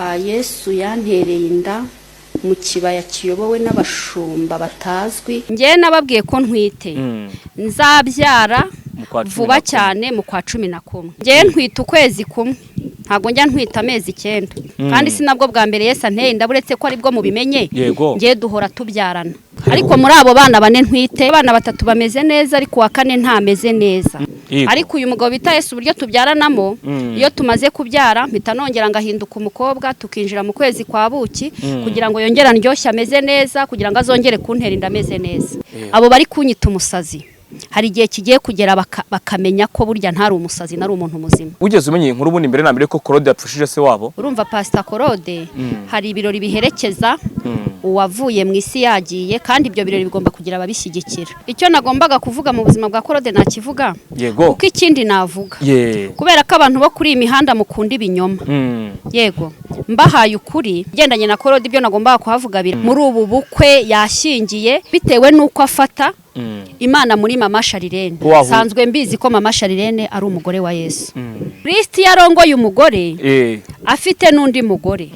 Yesu yantereye inda mu kibaya kiyobowe n'abashumba batazwi. Njyewe nababwiye ko ntwite, nzabyara Mu kwa cumi vuba na kumwe. cyane, mu kwa 11. Njyewe ntwite ukwezi kumwe, ntabwo njya ntwita amezi 9. Kandi si nabwo bwa mbere Yesu anteye inda, uretse ko aribwo mubimenye. Njyewe duhora tubyarana, ariko muri abo bana bane ntwite, abana batatu bameze neza, ariko uwa kane ntameze neza. Ariko uyu mugabo bita Yesu, uburyo tubyaranamo, iyo tumaze kubyara mpita nongera ngahinduka umukobwa, tukinjira mu kwezi kwa buki kugira ngo yongere andyoshye ameze neza, kugira ngo azongere kuntera inda ameze neza. Abo bari kunyita umusazi, hari igihe kigiye kugera bakamenya ko burya ntari umusazi, nari umuntu muzima. Wigeze umenya iyi nkuru ubundi mbere na mbere ko Claude yapfushije se wabo? Urumva, Pasita Claude, hari ibirori biherekeza uwavuye mu isi yagiye, kandi ibyo birori bigomba kugira ababishyigikira. Icyo nagombaga kuvuga mu buzima bwa Claude nakivuga, kuko ikindi navuga, kubera ko abantu bo kuri iyi mihanda mukunda ibinyoma. Yego, mbahaye ukuri ugendanye na Claude, ibyo nagombaga kuhavuga biri muri ubu bukwe yashyingiye, bitewe n'uko afata Imana muri Mama Sharirene. Sanzwe mbizi ko Mama Sharirene ari umugore wa Yesu. Kristo yarongoye umugore afite n'undi mugore,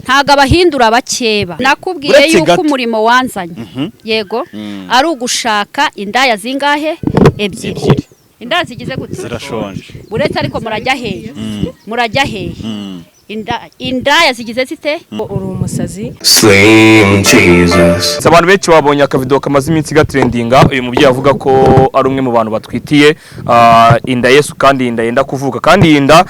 ntabwo abahindura abakeba. Nakubwiye Uretse yuko gato. umurimo wanzanye, yego, ari ugushaka indaya zingahe? Ebyiri. Ebyiri. Indaya zigize gute? Zirashonje. Uretse ariko murajya hehe? Murajya hehe? Indaya zigize zite? Uri umusazi. Slim Jesus. Abantu benshi babonye akavido kamaze iminsi gatrendinga, uyu mubyeyi avuga ko ari umwe mu bantu batwitiye inda Yesu, kandi iyi nda yenda kuvuka, kandi iyi nda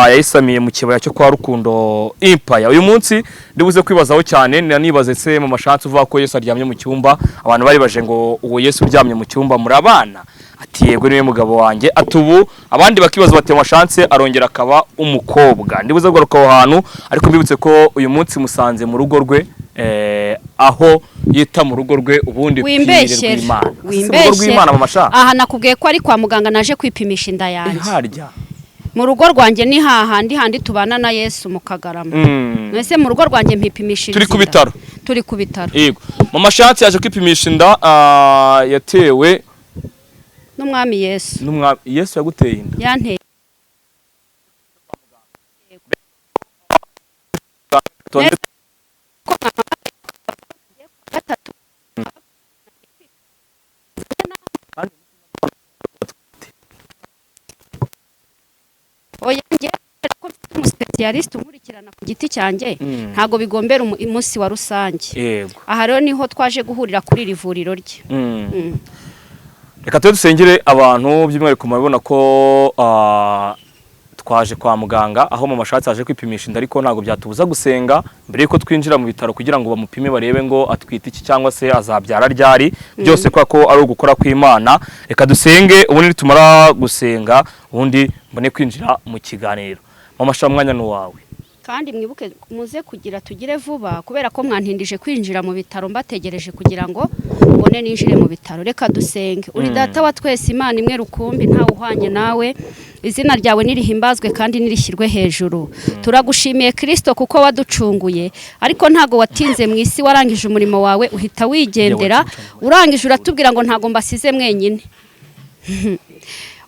yayisamiye mu kibaya cyo kwa Rukundo Empire. Uyu munsi ndibuze kwibazaho cyane, nibaze se mu mashansi uvuga ko Yesu aryamye mu cyumba. Abantu baribaje ngo uwo Yesu uryamye mu cyumba murabana? Ati yego, niwe mugabo wanjye. Ati ubu abandi bakibaza bati mashanse arongera akaba umukobwa. Ndibuze kugaruka aho hantu, ariko mbibutse ko uyu munsi musanze mu rugo rwe, aho yita mu rugo rwe ubundi Wimbeshyera. rw'Imana. Si mu rugo Wimbeshyera. rw'Imana, mama sha? Aha nakubwiye ko ari kwa muganga, naje kwipimisha inda yanjye. Harya Mu rugo rwanjye ni hahandi handi tubana na Yesu mu Kagarama. Mwese mu rugo rwanjye mpipimishiriza Turi ku inda. bitaro. Turi ku bitaro. Yego, mama Shansi yaje kwipimisha inda yatewe n'umwami Yesu. N'umwami Yesu yaguteye inda? Yanteye. Tonde. Gatatu. Oya, njye kubera ko mfite umusipesiyalisite unkurikirana ku giti cyanjye, ntabwo bigombera umunsi wa rusange. Aha rero niho twaje guhurira kuri iri vuriro rye. Reka tube dusengere abantu, by'umwihariko murabona ko twaje kwa muganga aho mama Shansi aje kwipimisha inda, ariko ntabwo byatubuza gusenga mbere yuko twinjira mu bitaro kugira ngo bamupime, barebe ngo atwite iki cyangwa se azabyara ryari, byose kubera ko ari ugukora kw'Imana. Reka dusenge, ubundi nitumara gusenga ubundi mbone kwinjira mu kiganiro. Mama Sha, umwanya ni uwawe. Kandi mwibuke muze kugira tugire vuba, kubera ko mwantindije kwinjira mu bitaro, mbategereje kugira ngo mbone ninjire mu bitaro. Reka dusenge. Uri Data wa twese, Imana imwe rukumbi, ntawe uhwanye nawe. Izina ryawe nirihimbazwe kandi nirishyirwe hejuru. Turagushimiye Kirisito kuko waducunguye, ariko ntago watinze mu isi, warangije umurimo wawe uhita wigendera. Urangije uratubwira ngo ntago mbasize mwenyine,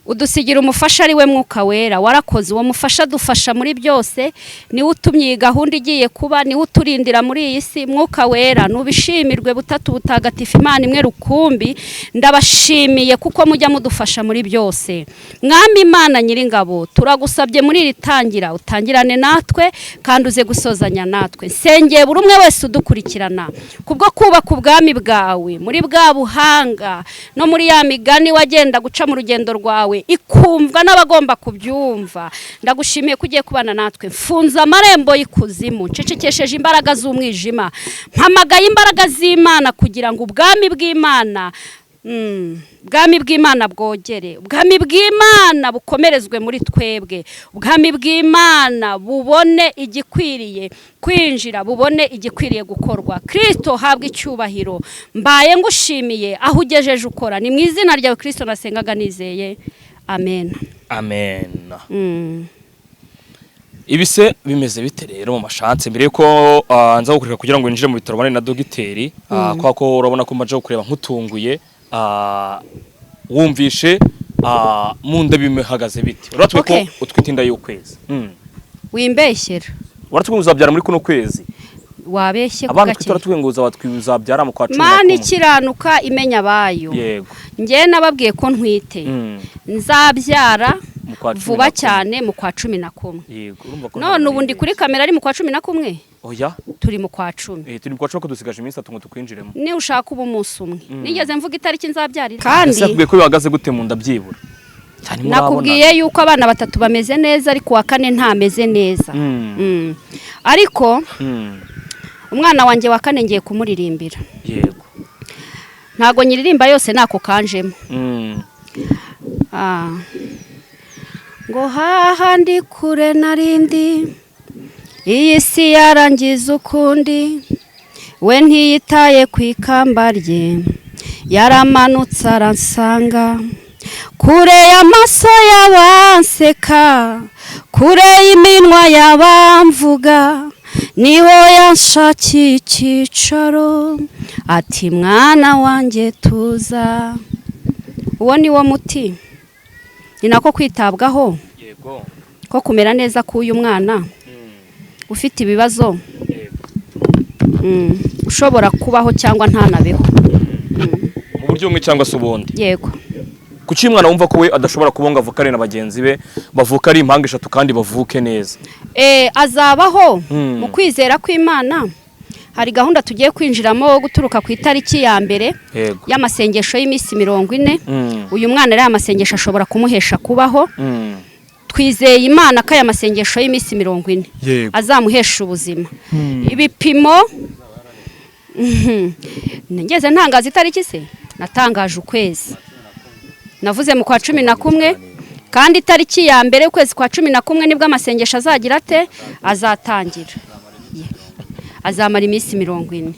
udusigira umufasha ari we Mwuka Wera. Warakoze. Uwo mufasha adufasha muri byose, niwe utumye iyi gahunda igiye kuba, niwe uturindira muri iyi si. Mwuka Wera nubishimirwe. Butatu Butagatifu, Imana imwe rukumbi, ndabashimiye kuko mujya mudufasha muri byose. Mwami Imana Nyiringabo, turagusabye muri iri tangira utangirane natwe kandi uze gusozanya natwe. Nsengeye buri umwe wese udukurikirana kubwo kubaka ubwami bwawe muri bwa buhanga no muri ya migani wagenda guca mu rugendo rwawe, ikumvwa n'abagomba kubyumva. Ndagushimiye ko ugiye kubana natwe. Mfunze amarembo y'ikuzimu, ncecekesheje imbaraga z'umwijima, mpamagaye imbaraga z'Imana kugira ngo ubwami bw'Imana ubwami bw'Imana bwogere, ubwami bw'Imana bukomerezwe muri twebwe, ubwami bw'Imana bubone igikwiriye kwinjira, bubone igikwiriye gukorwa. Kirisito habwa icyubahiro. Mbaye ngushimiye aho ugejeje ukora. Ni mu izina ryawe Kirisito nasengaga nizeye, amen. Amen. Ibise bimeze bite rero mu mashanse, mbere yuko nza gukureka kugira ngo winjire mu bitaro bane na dogiteri, kwa ko urabona ko mbaje kureba nkutunguye, wumvishe mu nda bimehagaze bite? Uratwe ko utwite inda y'ukwezi. Wimbeshyera. Waratubwiye ngo uzabyara muri kuno kwezi. Wabeshye ku Abana gake. twite, waratubwiye ngo uzabyara mu kwa cumi na Mana kumwe. ikiranuka imenya abayo. Njyewe nababwiye ko ntwite, nzabyara Mu kwa cumi vuba na kumwe. cyane, mu kwa 11. Yego, urumva ko None ntabwo ubu ndi kuri kamera ari mu kwa 11. Oya. Turi mu kwa 10. Turi mu kwa 10, ko dusigaje iminsi 3 ngo tukwinjiremo. Niba ushaka uba umunsi umwe, nigeze mvuga itariki nzabyarira kandi? Ese yakubwiye ko bihagaze gute mu nda byibura cyane murabona? Nakubwiye yuko abana batatu bameze neza, ariko uwa kane ntameze neza. Ariko umwana wanjye wa kane ngiye kumuririmbira. Ntabwo nyiririmba yose, nako kanjemo. Ngo hahandi kure narindi, iyi si yarangiza ukundi, we ntiyitaye ku ikamba rye, yaramanutse aransanga kure y'amaso y'abanseka, kure y'iminwa y'abamvuga, niho yanshakiye icyicaro, ati: "Mwana wanjye, tuza." Uwo ni wo muti, ni nako kwitabwaho ko kumera neza k'uyu mwana ufite ibibazo, ushobora kubaho cyangwa ntanabeho. Mu buryo bumwe cyangwa se ubundi. Yego. Kuki uyu mwana wumva ko we adashobora kubonga avukane na bagenzi be bavuka ari impanga eshatu kandi bavuke neza? Azabaho mu kwizera kw'Imana. Hari gahunda tugiye kwinjiramo guturuka ku itariki ya 1 y'amasengesho y'iminsi 40. Uyu mwana rero, aya masengesho ashobora kumuhesha kubaho. Twizeye Imana ko aya masengesho y'iminsi 40 azamuhesha ubuzima. Ibipimo, ngeze ntangaza itariki se? Natangaje ukwezi, navuze mu kwa 11, kandi itariki ya 1 y'ukwezi kwa 11 nibwo amasengesho azagira ate? Azatangira, azamara iminsi 40.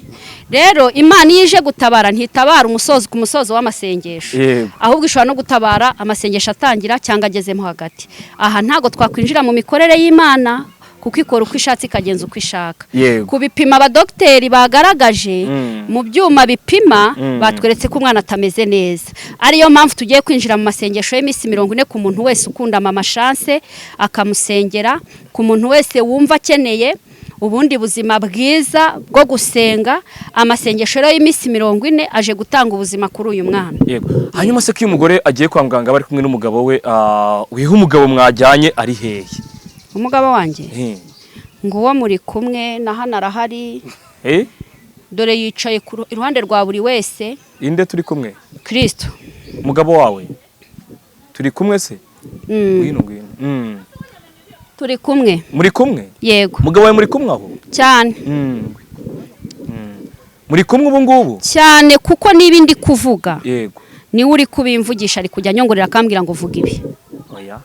Rero Imana iyo ije gutabara, ntitabara umusozo ku musozo w'amasengesho, ahubwo ishobora no gutabara amasengesho atangira cyangwa agezemo hagati. Aha ntabwo twakwinjira mu mikorere y'Imana, kuko ikora uko ishatse, ikagenza uko ishaka. Ku bipimo abadogiteri bagaragaje mu byuma bipima, batweretse ko umwana atameze neza, ariyo mpamvu tugiye kwinjira mu masengesho y'iminsi 40. Ku muntu wese ukunda Mama Chance akamusengera, ku muntu wese wumva akeneye ubundi buzima bwiza bwo gusenga, amasengesho rero y'iminsi 40 aje gutanga ubuzima kuri uyu mwana. Yego. Hanyuma se ko iyo umugore agiye kwa muganga bari kumwe n'umugabo we, wiha umugabo mwajyanye ari hehe? Umugabo wanjye ngo uwo muri kumwe na hano arahari. Dore yicaye iruhande rwa buri wese. Inde turi kumwe? Kirisito. Umugabo wawe turi kumwe se? Ngwino, ngwino. Turi kumwe. Muri kumwe? Yego. Umugabo wawe muri kumwe aho? Cyane. Muri kumwe ubu ngubu? Cyane, kuko niba ndi kuvuga, niwe uri kubimvugisha, ari kujya anyongorera akambwira ngo vuga ibi. Oya,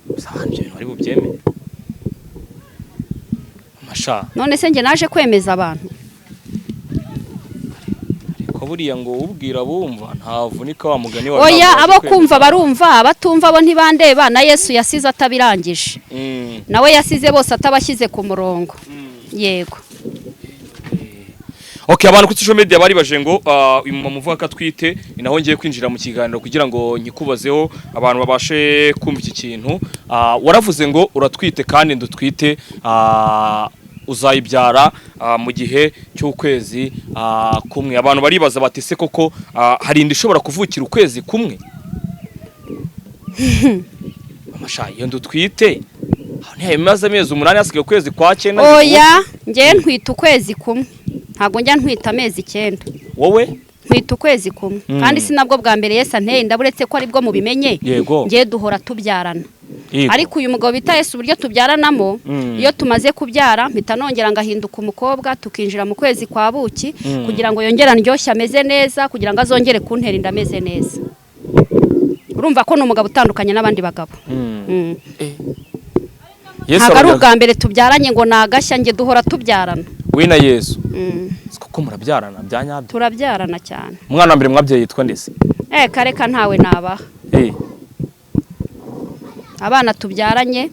gusa abantu ibyo bintu bari bubyemere amasha? None se njye naje kwemeza abantu? Ariko buriya ngo ubwira bumva ntavunika, wa mugani wawe. Oya. Ntabwo waje Abo kwemeza kumva abantu. barumva, abatumva bo ntibandeba. Na Yesu yasize atabirangije. Nawe yasize bose atabashyize ku murongo. Yego. Okay, abantu kuri social media bari baje ngo uyu mama uvuga ko atwite, ni naho ngiye kwinjira mu kiganiro kugira ngo nkikubazeho, abantu babashe kumva iki kintu. Waravuze ngo uratwite kandi ndutwite, uzayibyara mu gihe cy'ukwezi kumwe. Abantu baribaza bati: "Se koko hari inda ishobora kuvukira ukwezi kumwe?" Amasha, iyo ndutwite ntimaze amezi 8, hasigaye ukwezi kwa 9. Oya, njye ntwita ukwezi kumwe, ntabwo njya ntwita amezi 9. Wowe? Ntwita ukwezi kumwe. Kandi si nabwo bwa mbere Yesu anteye inda, uretse ko aribwo mubimenye. Njye duhora tubyarana. Ariko uyu mugabo bita Yesu, uburyo tubyaranamo, iyo tumaze kubyara mpita nongera ngahinduka umukobwa, tukinjira mu kwezi kwa buki, kugira ngo yongere andyoshye ameze neza, kugira ngo azongere kuntera inda ameze neza. Urumva ko ni umugabo utandukanye n'abandi bagabo. Yesu Ntabwo ari arongera- ubwa mbere tubyaranye ngo ni agashya, njye duhora tubyarana. We na Yesu? Koko murabyarana bya nyabyo? Turabyarana cyane. Umwana wa mbere mwabyaye yitwa ndetse? Kareka, ntawe nabaha. Abana tubyaranye,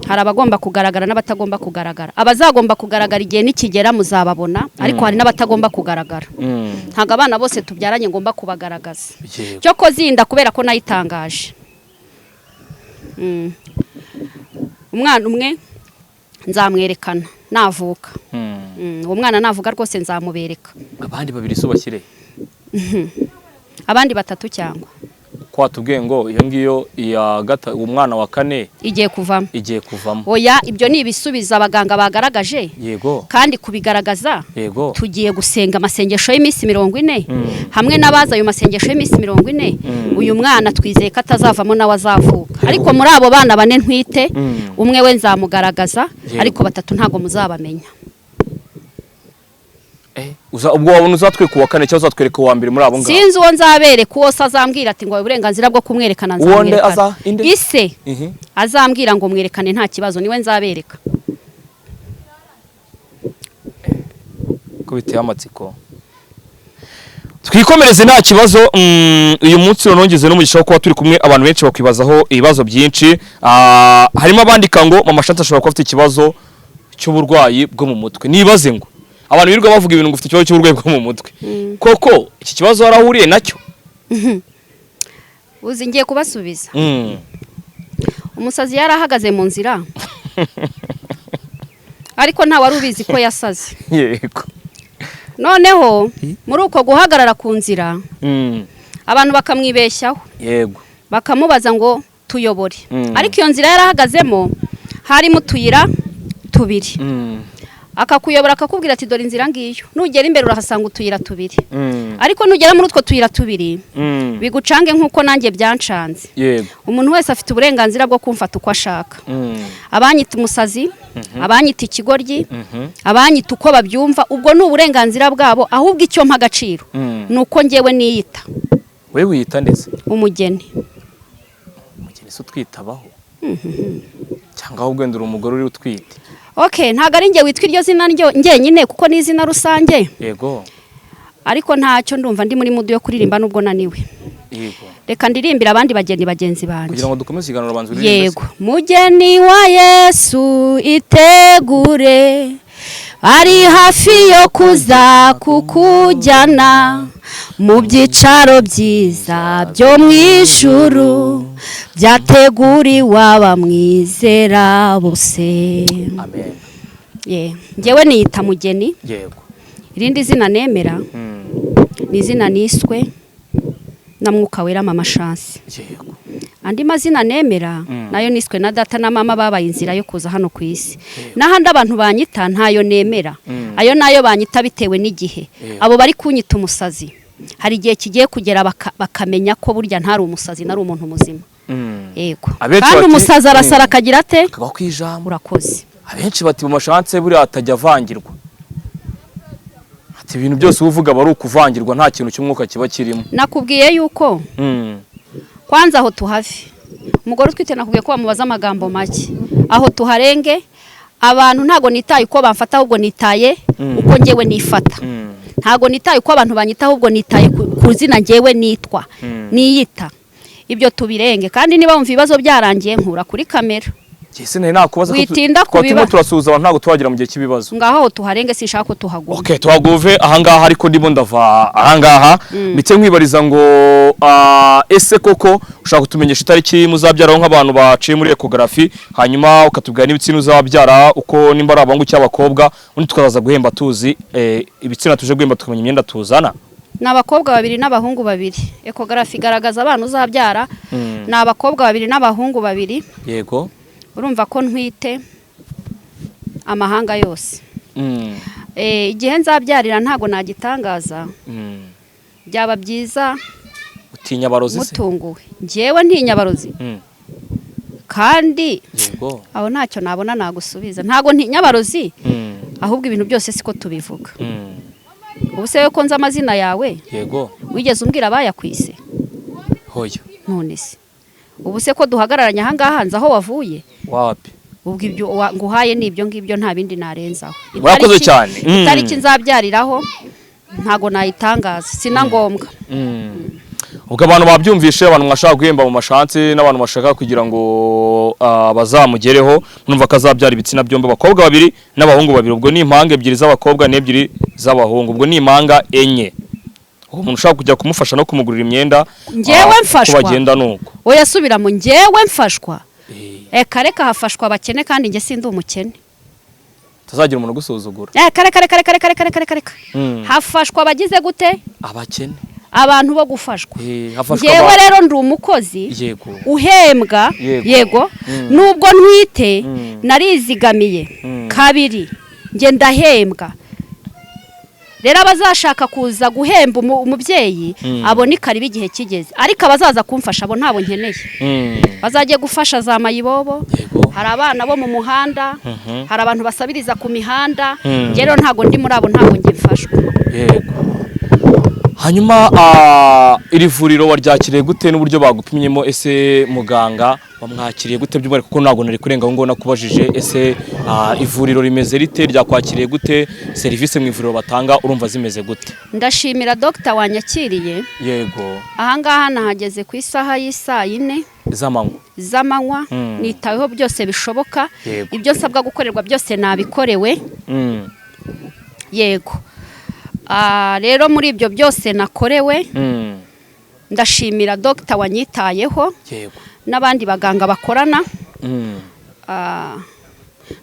hari abagomba kugaragara n'abatagomba kugaragara. Abazagomba kugaragara, igihe nikigera muzababona, ariko hari n'abatagomba kugaragara. Ntabwo abana bose tubyaranye ngomba kubagaragaza. Cyo zinda kubera ko nayitangaje. Umwana umwe Nzamwerekana navuka. Uwo mwana navuga rwose nzamubereka. Abandi babiri se ubashyire? Abandi batatu cyangwa? Ko watubwiye ngo iyo ngiyo iya gata, umwana wa kane igiye kuvamo. Igiye kuvamo. Oya, ibyo ni ibisubizo abaganga bagaragaje. Kandi kubigaragaza, tugiye gusenga amasengesho y'iminsi 40 hamwe n'abaza ayo masengesho y'iminsi 40. Uyu mwana twizeye ko atazavamo, nawe azavuka. Ariko muri abo bana bane ntwite, umwe we nzamugaragaza, ariko batatu ntabwo muzabamenya. Ubwo wabona uzatwereka uwa kane cyangwa uzatwereka uwa mbere muri abo ngabo? Sinzi uwo nzabereka. Uwo se azambwira ati ngo uburenganzira bwo kumwerekana, Uwo nde? nzamwerekana. Aza inde? Ise azambwira ngo mwerekane, nta kibazo, niwe nzabereka. Ko biteye amatsiko. Twikomereze, nta kibazo. Uyu munsi noneho ngize n'umugisha wo kuba turi kumwe. Abantu benshi bakwibazaho ibibazo byinshi. Harimo abandika ngo Mama Chance ashobora kuba afite ikibazo cy'uburwayi bwo mu mutwe. Nibaze ngo abantu birirwa bavuga ibintu ngo ufite ikibazo cy'uburwayi bwo mu mutwe, koko iki kibazo warahuriye nacyo? Uzi, ngiye kubasubiza. Umusazi yari ahagaze mu nzira, ariko nta wari ubizi ko yasaze. Noneho muri uko guhagarara ku nzira, abantu bakamwibeshyaho, bakamubaza ngo tuyobore. Ariko iyo nzira yarahagazemo harimo utuyira tubiri. Akakuyobora, akakubwira ati: "Dore inzira ngiyo, nugera imbere urahasanga utuyira tubiri, ariko nugera muri utwo tuyira tubiri bigucange nk'uko nanjye byancanze." Umuntu wese afite uburenganzira bwo kumfata uko ashaka. Abanyita umusazi, abanyita ikigoryi, abanyita uko babyumva, ubwo ni uburenganzira bwabo. Ahubwo icyo mpa agaciro ni uko ngewe niyita. Wewe wiyita ndetse? Umugeni. Umugeni se utwitabaho, cyangwa ahubwo wenda uri umugore uri utwite? Okay, ntabwo ari njye witwa iryo zina njyenyine, kuko ni izina rusange. Ariko ntacyo, ndumva ndi muri mood yo kuririmba nubwo naniwe. Reka ndirimbire abandi bageni bagenzi banjye. Kugira ngo dukomeze ikiganiro, banza uririmbe se. Yego. Mugeni wa Yesu, itegure, ari hafi yo kuza kukujyana mu byicaro byiza byo mu ijuru byateguriwe abamwizera bose. Amen. Ye, njyewe niyita mugeni. Irindi zina nemera ni izina niswe na Mwuka Wera, Mama Chance. Andi mazina nemera nayo niswe na data na mama, babaye inzira yo kuza hano ku isi. N'ahandi abantu banyita ntayo nemera. Ayo nayo banyita bitewe n'igihe. Abo bari kunyita umusazi, hari igihe kigiye kugera bakamenya ko burya ntari umusazi, nari umuntu muzima. Yego. Abenshi Kandi umusazi arasara akagira ate? Akaba ku ijambo. Urakoze. Abenshi bati mu mashanse buriya atajya avangirwa, ati ibintu byose uba uvuga aba ari ukuvangirwa, nta kintu cy'umwuka kiba kirimo. Nakubwiye yuko kwanza aho tuhave, umugore utwite nakubwiye ko bamubaza amagambo make, aho tuharenge. Abantu ntago nitaye uko bamfata, ahubwo nitaye uko ngewe nifata. Ntago nitaye uko abantu banyita, ahubwo nitaye ku zina ngewe nitwa, niyita. Ibyo tubirenge. Kandi niba wumva ibibazo byarangiye, nkura kuri kamera. Jye nari nakubaza ko Witinda twaba turimo turasuhuza abantu, ntabwo tuhagera mu gihe cy'ibibazo. Ngaho aho tuharenge, sinshaka ko tuhaguma. Okay, tuhaguve ahangaha, ariko ndimo ndava ahangaha ndetse nkwibariza ngo ese koko ushaka kutumenyesha itariki muzabyaraho nk'abantu baciye muri échographie, hanyuma ukatubwira n'ibitsina uzabyara, uko nimba ari abahungu cyangwa abakobwa, ubundi tukazaza guhemba tuzi ibitsina tuje guhemba, tukamenya imyenda tuzana? Ni abakobwa babiri n'abahungu babiri. Échographie igaragaza abana uzabyara ni abakobwa babiri n'abahungu babiri. Urumva ko ntwite amahanga yose. Igihe nzabyarira ntabwo nagitangaza. Byaba byiza Utinya abarozi se? mutunguwe. Njyewe ntinya abarozi? Kandi aho ntacyo nabona nagusubiza. Ntabwo ntinya abarozi, ahubwo ibintu byose siko tubivuga. Ubu se ko nzi amazina yawe, wigeze umbwira abayakwise? Hoya. None se ubu se ko duhagararanye ahangaha, nzi aho wavuye? Wapi. Ubwo ibyo nguhaye ni ibyo ngibyo, nta bindi narenzaho. Murakoze cyane. Itariki nzabyariraho ntago nayitangaza, sina ngombwa. Ubwo abantu babyumvishe, abantu mwashaka guhemba mu mashansi n'abantu bashaka kugira ngo bazamugereho, mwumva ko azabyara ibitsina byombi, abakobwa babiri n'abahungu babiri. Ubwo ni impanga ebyiri z'abakobwa n'ebyiri z'abahungu, ubwo ni impanga enye. Uwo muntu ushaka kujya kumufasha no kumugurira imyenda, Njyewe uko mfashwa. bagenda nuko. Oya, subiramo, njyewe mfashwa? Eka reka, hafashwa abakene, kandi njye sindi umukene. Tazagira umuntu ugusuzugura. Kare kare kare kare kare kare kare kare. Hafashwa abagize gute? Abakene. Abantu bo gufashwa. Hafashwa. Ngewe rero ndi umukozi uhembwa. Yego. Yego, nubwo ntwite, narizigamiye. Kabiri, njye ndahembwa. Rero abazashaka kuza guhemba umubyeyi, abo ni karibu igihe kigeze, ariko abazaza kumfasha abo ntabo nkeneye. Bazajye gufasha za mayibobo. Hari abana bo mu muhanda, hari abantu basabiriza ku mihanda. Njye rero ntabwo ndi muri abo, ntabwo njye mfashwa. Yego. Hanyuma iri vuriro waryakiriye gute n'uburyo bagupimyemo? Ese muganga wamwakiriye gute by'umwihariko? Kuko ntabwo nari kurenga aho ngaho nakubajije. Ese ivuriro rimeze rite? Ryakwakiriye gute? Serivisi mu ivuriro batanga urumva zimeze gute? Ndashimira dogita wanyakiriye. Ahangaha nahageze ku isaha y'isaa 4 z'amanywa. Z'amanywa. Nitaweho byose bishoboka. Ibyo nsabwa gukorerwa byose nabikorewe. Yego. Rero muri ibyo byose nakorewe, ndashimira dogita wanyitayeho n'abandi baganga bakorana.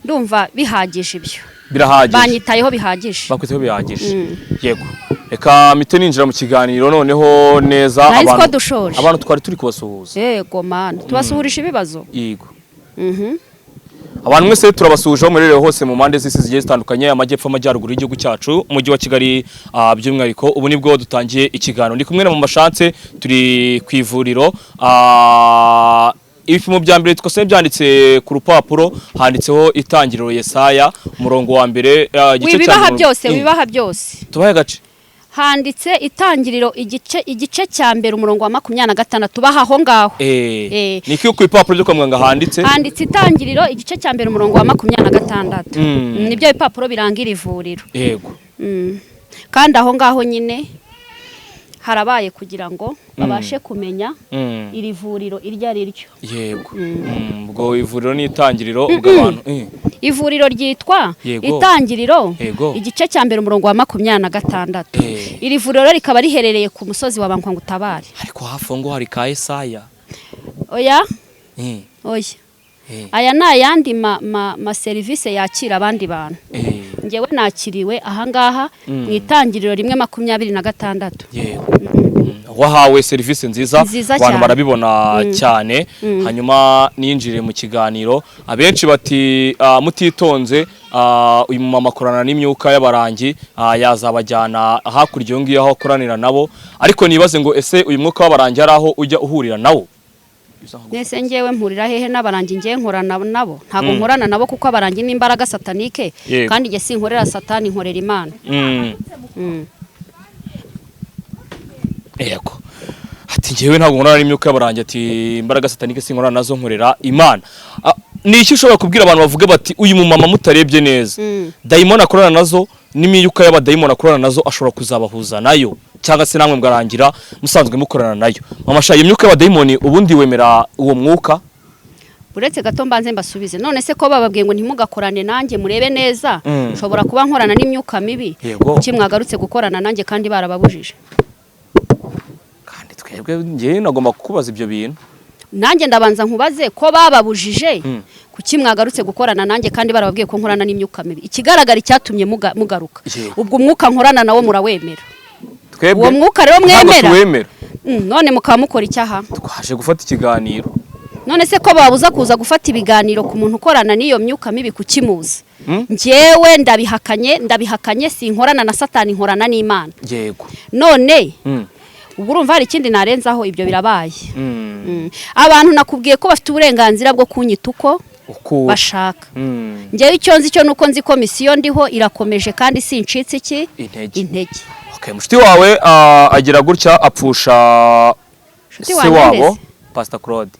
Ndumva bihagije ibyo. Birahagije. Banyitayeho bihagije. Bakwiteho bihagije. Yego, reka mpite ninjira mu kiganiro noneho neza. Nari nzi ko dushoje. Abantu twari turi kubasuhuza. Yego mana, tubasuhurisha ibibazo. Yego. Abantu mwese turabasuhuje aho muherereye hose mu mpande z'isi zigiye zitandukanye, amajyepfo, amajyaruguru y'igihugu cyacu, umujyi wa Kigali by'umwihariko. Ubu nibwo dutangiye ikiganiro, ndi kumwe na Mama Chance, turi ku ivuriro. Ibipimo bya mbere twasomye byanditse ku rupapuro, handitseho Itangiriro, Yesaya, umurongo wa mbere, igice cya Wibibaha byose. Wibaha byose. Tubahe agace. Handitse Itangiriro igice cya mbere, umurongo wa 26. Baha aho ngaho. Ni ku bipapuro byo kwa muganga handitse. Handitse Itangiriro, igice cya mbere, umurongo wa 26. Nibyo bipapuro biranga iri vuriro. Kandi aho ngaho nyine harabaye kugira ngo babashe kumenya iri vuriro iryo ari ryo. Yego. Ubwo ivuriro ni Itangiriro, ubwo abantu Ivuriro ryitwa Itangiriro, igice cya mbere, umurongo wa 26. Iri vuriro rikaba riherereye ku musozi wa Bankwangutabare. Ariko hafi aho ngo hari ka Esaya. Oya. Oya. Aya ni ayandi ma serivisi yakira abandi bantu. Ngewe nakiriwe ahangaha mu Itangiriro 1:26. Yego. Wahawe serivisi nziza. Nziza Abantu cyane. barabibona cyane. Hanyuma ninjire mu kiganiro, abenshi bati mutitonze, uyu mumama akorana n'imyuka y'abarangi, yazabajyana hakurya iyo ngiyo aho akoranira nabo. Ariko nibaze ngo ese uyu mwuka w'abarangi hari aho ujya uhurira nawo? Nese ngewe mpurira hehe n'abarangi? Ngewe nkorana nabo? Ntabwo nkorana nabo, kuko abarangi ni imbaraga satanike. Kandi njye sinkorera Satani, nkorera Imana. Yego. Ati njyewe ntabwo nkorana n'imyuka y'abarangi, ati imbaraga satanike sinkorana nazo, nkorera Imana. Ni iki ushobora kubwira abantu bavuga bati uyu mumama mutarebye neza, dayimoni akorana nazo n'imyuka y'abadayimoni akorana nazo ashobora kuzabahuza nayo, cyangwa se namwe mugarangira musanzwe mukorana nayo? Mama sha, iyo myuka y'abadayimoni ubundi wemera uwo mwuka? Uretse gato mbanze mbasubize. None se ko bababwiye ngo ntimugakorane nanjye, murebe neza, nshobora kuba nkorana n'imyuka mibi, kuki mwagarutse gukorana nanjye kandi barababujije? Kandi twebwe, njyewe nagomba kukubaza ibyo bintu. Nanjye ndabanza nkubaze: ko bababujije, kuki mwagarutse gukorana nanjye kandi barababwiye ko nkorana n'imyuka mibi? Ikigaragara icyatumye mugaruka, ubwo umwuka nkorana nawo murawemera. Twebwe Uwo mwuka rero ntabwo mwemera. tuwemera. None mukaba mukora icyaha? Twaje gufata ikiganiro. None se ko babuza kuza gufata ibiganiro ku muntu ukorana n'iyo myuka mibi, kukimuza? Njyewe ndabihakanye, ndabihakanye. Sinkorana na Satani, nkorana n'Imana. None ubwo urumva hari ikindi narenzaho? Ibyo birabaye. Abantu nakubwiye ko bafite uburenganzira bwo kunyita uko Uko bashaka. Njyewe icyo nzi cyo nuko nzi ko mission ndiho irakomeje, kandi sincitse iki? Intege. Intege. Okay, mushiti wawe agira gutya apfusha Nshuti se wanjye wabo. ndetse? Pastor Claude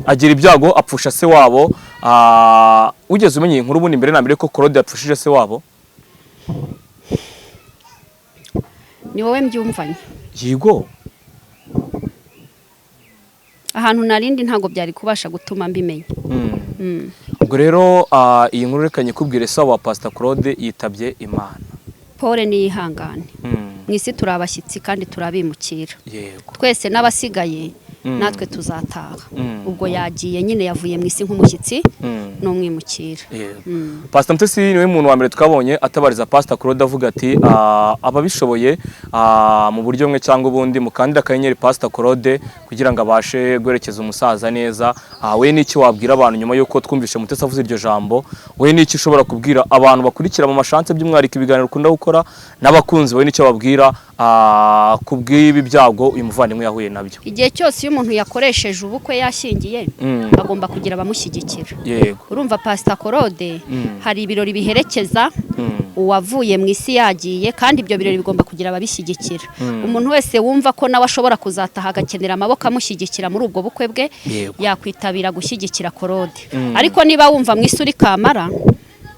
agira ibyago apfusha se wabo. Wigeze umenya iyi nkuru ubundi mbere na mbere ko Claude yapfushije se wabo? Ni wowe mbyumvanye. Yego. Ahantu narindi ntabwo byari kubasha gutuma mbimenya. Ubwo rero iyi nkuru reka nyikubwire: se wa Pastor Claude yitabye Imana. Pole, niyihangane. Mu isi turi abashyitsi kandi turabimukira. Twese n'abasigaye. Natwe tuzataha. Mm. Ubwo yagiye nyine, yavuye mu isi nk'umushyitsi n'umwimukira. Yego. Pastor Mutesi niwe muntu wa mbere twabonye atabariza Pastor Claude, avuga ati ababishoboye mu buryo bumwe cyangwa ubundi mukandida akanyenyeri Pastor Claude kugira ngo abashe guherekeza umusaza neza. We n'iki wabwira abantu nyuma y'uko twumvishe Mutesi avuze iryo jambo? We n'iki ushobora kubwira abantu bakurikira mu mashanse, by'umwihariko ibiganiro ukunda gukora n'abakunzi bawe, n'icyo babwira ku bw'ibi byago uyu muvandimwe yahuye nabyo? Igihe cyose iyo umuntu yakoresheje ubukwe yashyingiye, agomba kugira abamushyigikira. Urumva, Pastor Claude, hari ibirori biherekeza uwavuye mu isi yagiye, kandi ibyo birori bigomba kugira ababishyigikira. Umuntu wese wumva ko nawe ashobora kuzataha agakenera amaboko amushyigikira muri ubwo bukwe bwe, yakwitabira gushyigikira Claude. Ariko niba wumva mu isi uri kamara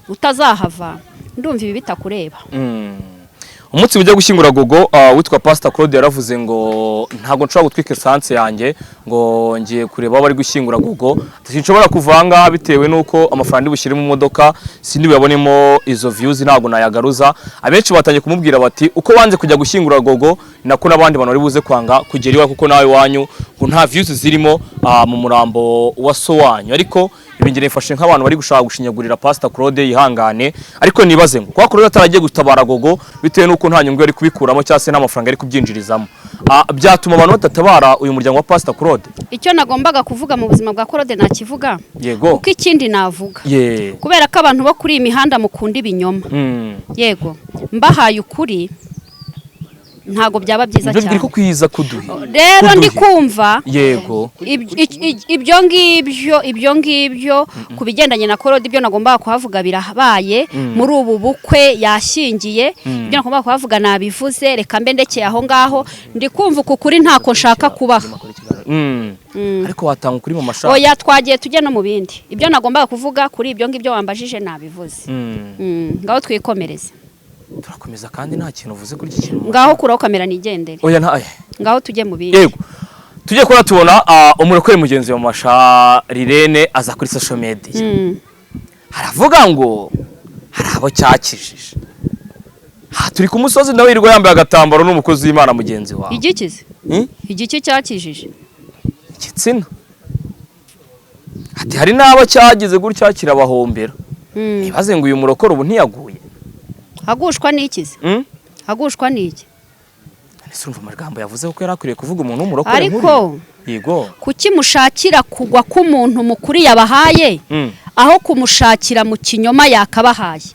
utazahava, ndumva ibi bitakureba. Umunsi ujya gushyingura Gogo, witwa Pastor Claude yaravuze ngo ntabwo nshobora gutwika essence yanjye ngo ngiye kureba aho bari gushyingura Gogo, sinshobora kuvanga bitewe n'uko amafaranga ndi bushyire mu modoka sindi buyabonemo izo views, ntabwo nayagaruza. Abenshi batangiye kumubwira bati uko wanze kujya gushyingura Gogo ni nako n'abandi bantu bari buze kwanga kugera iwawe, kuko nawe iwanyu ngo nta views zirimo mu murambo wa so wanyu. Ariko ibi ngira nifashe nk'abantu bari gushaka gushinyagurira Pastor Claude, yihangane. Ariko nibaze ngo kwa Claude ataragiye gutabara Gogo bitewe n'uko nta nyungu yari kubikuramo cyangwa se nta mafaranga yari kubyinjirizamo, byatuma abantu badatabara uyu muryango wa Pastor Claude? Icyo nagombaga kuvuga mu buzima bwa Claude nakivuga, kuko ikindi navuga, kubera ko abantu bo kuri iyi mihanda mukunda ibinyoma, yego, mbahaye ukuri ntabwo byaba byiza Ibyo biri cyane. ko kwiza kuduhe. Rero ndi Kuduhe. kumva ibyo ngibyo ku bigendanye na Claude, ibyo nagombaga kuhavuga birabaye. Muri ubu bukwe yashyingiye, ibyo nagombaga kuhavuga nabivuze, reka mbe ndekeye aho ngaho. Ndi kumva uku kuri ntako nshaka kubaha. Ariko watanga ukuri mu mashaka. Oya, twagiye tujya no mu bindi. Ibyo nagombaga kuvuga kuri ibyo ngibyo wambajije nabivuze. Ngaho twikomereze. Turakomeza kandi nta kintu uvuze kuri iki kintu. Ngaho kuraho kamera nigendere. Oya, nta. Ngaho tujye mu bindi. Yego, tujye kuba tubona umurokore mugenzi wa Masha Rirene aza kuri social media, haravuga ngo hari abo cyakijije. Ha, turi ku musozi, nawe yirirwa yambaye agatambaro n'umukozi w'Imana mugenzi wawe. Igikize? Hmm? Igiki cyakijije? Igitsina. Ati hari n'abo cyagize gutya kirabahombera. Nibaze ngo uyu murokore ubu ntiyaguye? Agushwa n'ikize? Hmm? Agushwa n'iki? Ese urumva amagambo yavuze ko yari akwiriye kuvuga umuntu w'umurokore Ariko nk'uriya? Yego. kuki mushakira kugwa k'umuntu mukuru yabahaye, aho kumushakira mu kinyoma yakabahaye?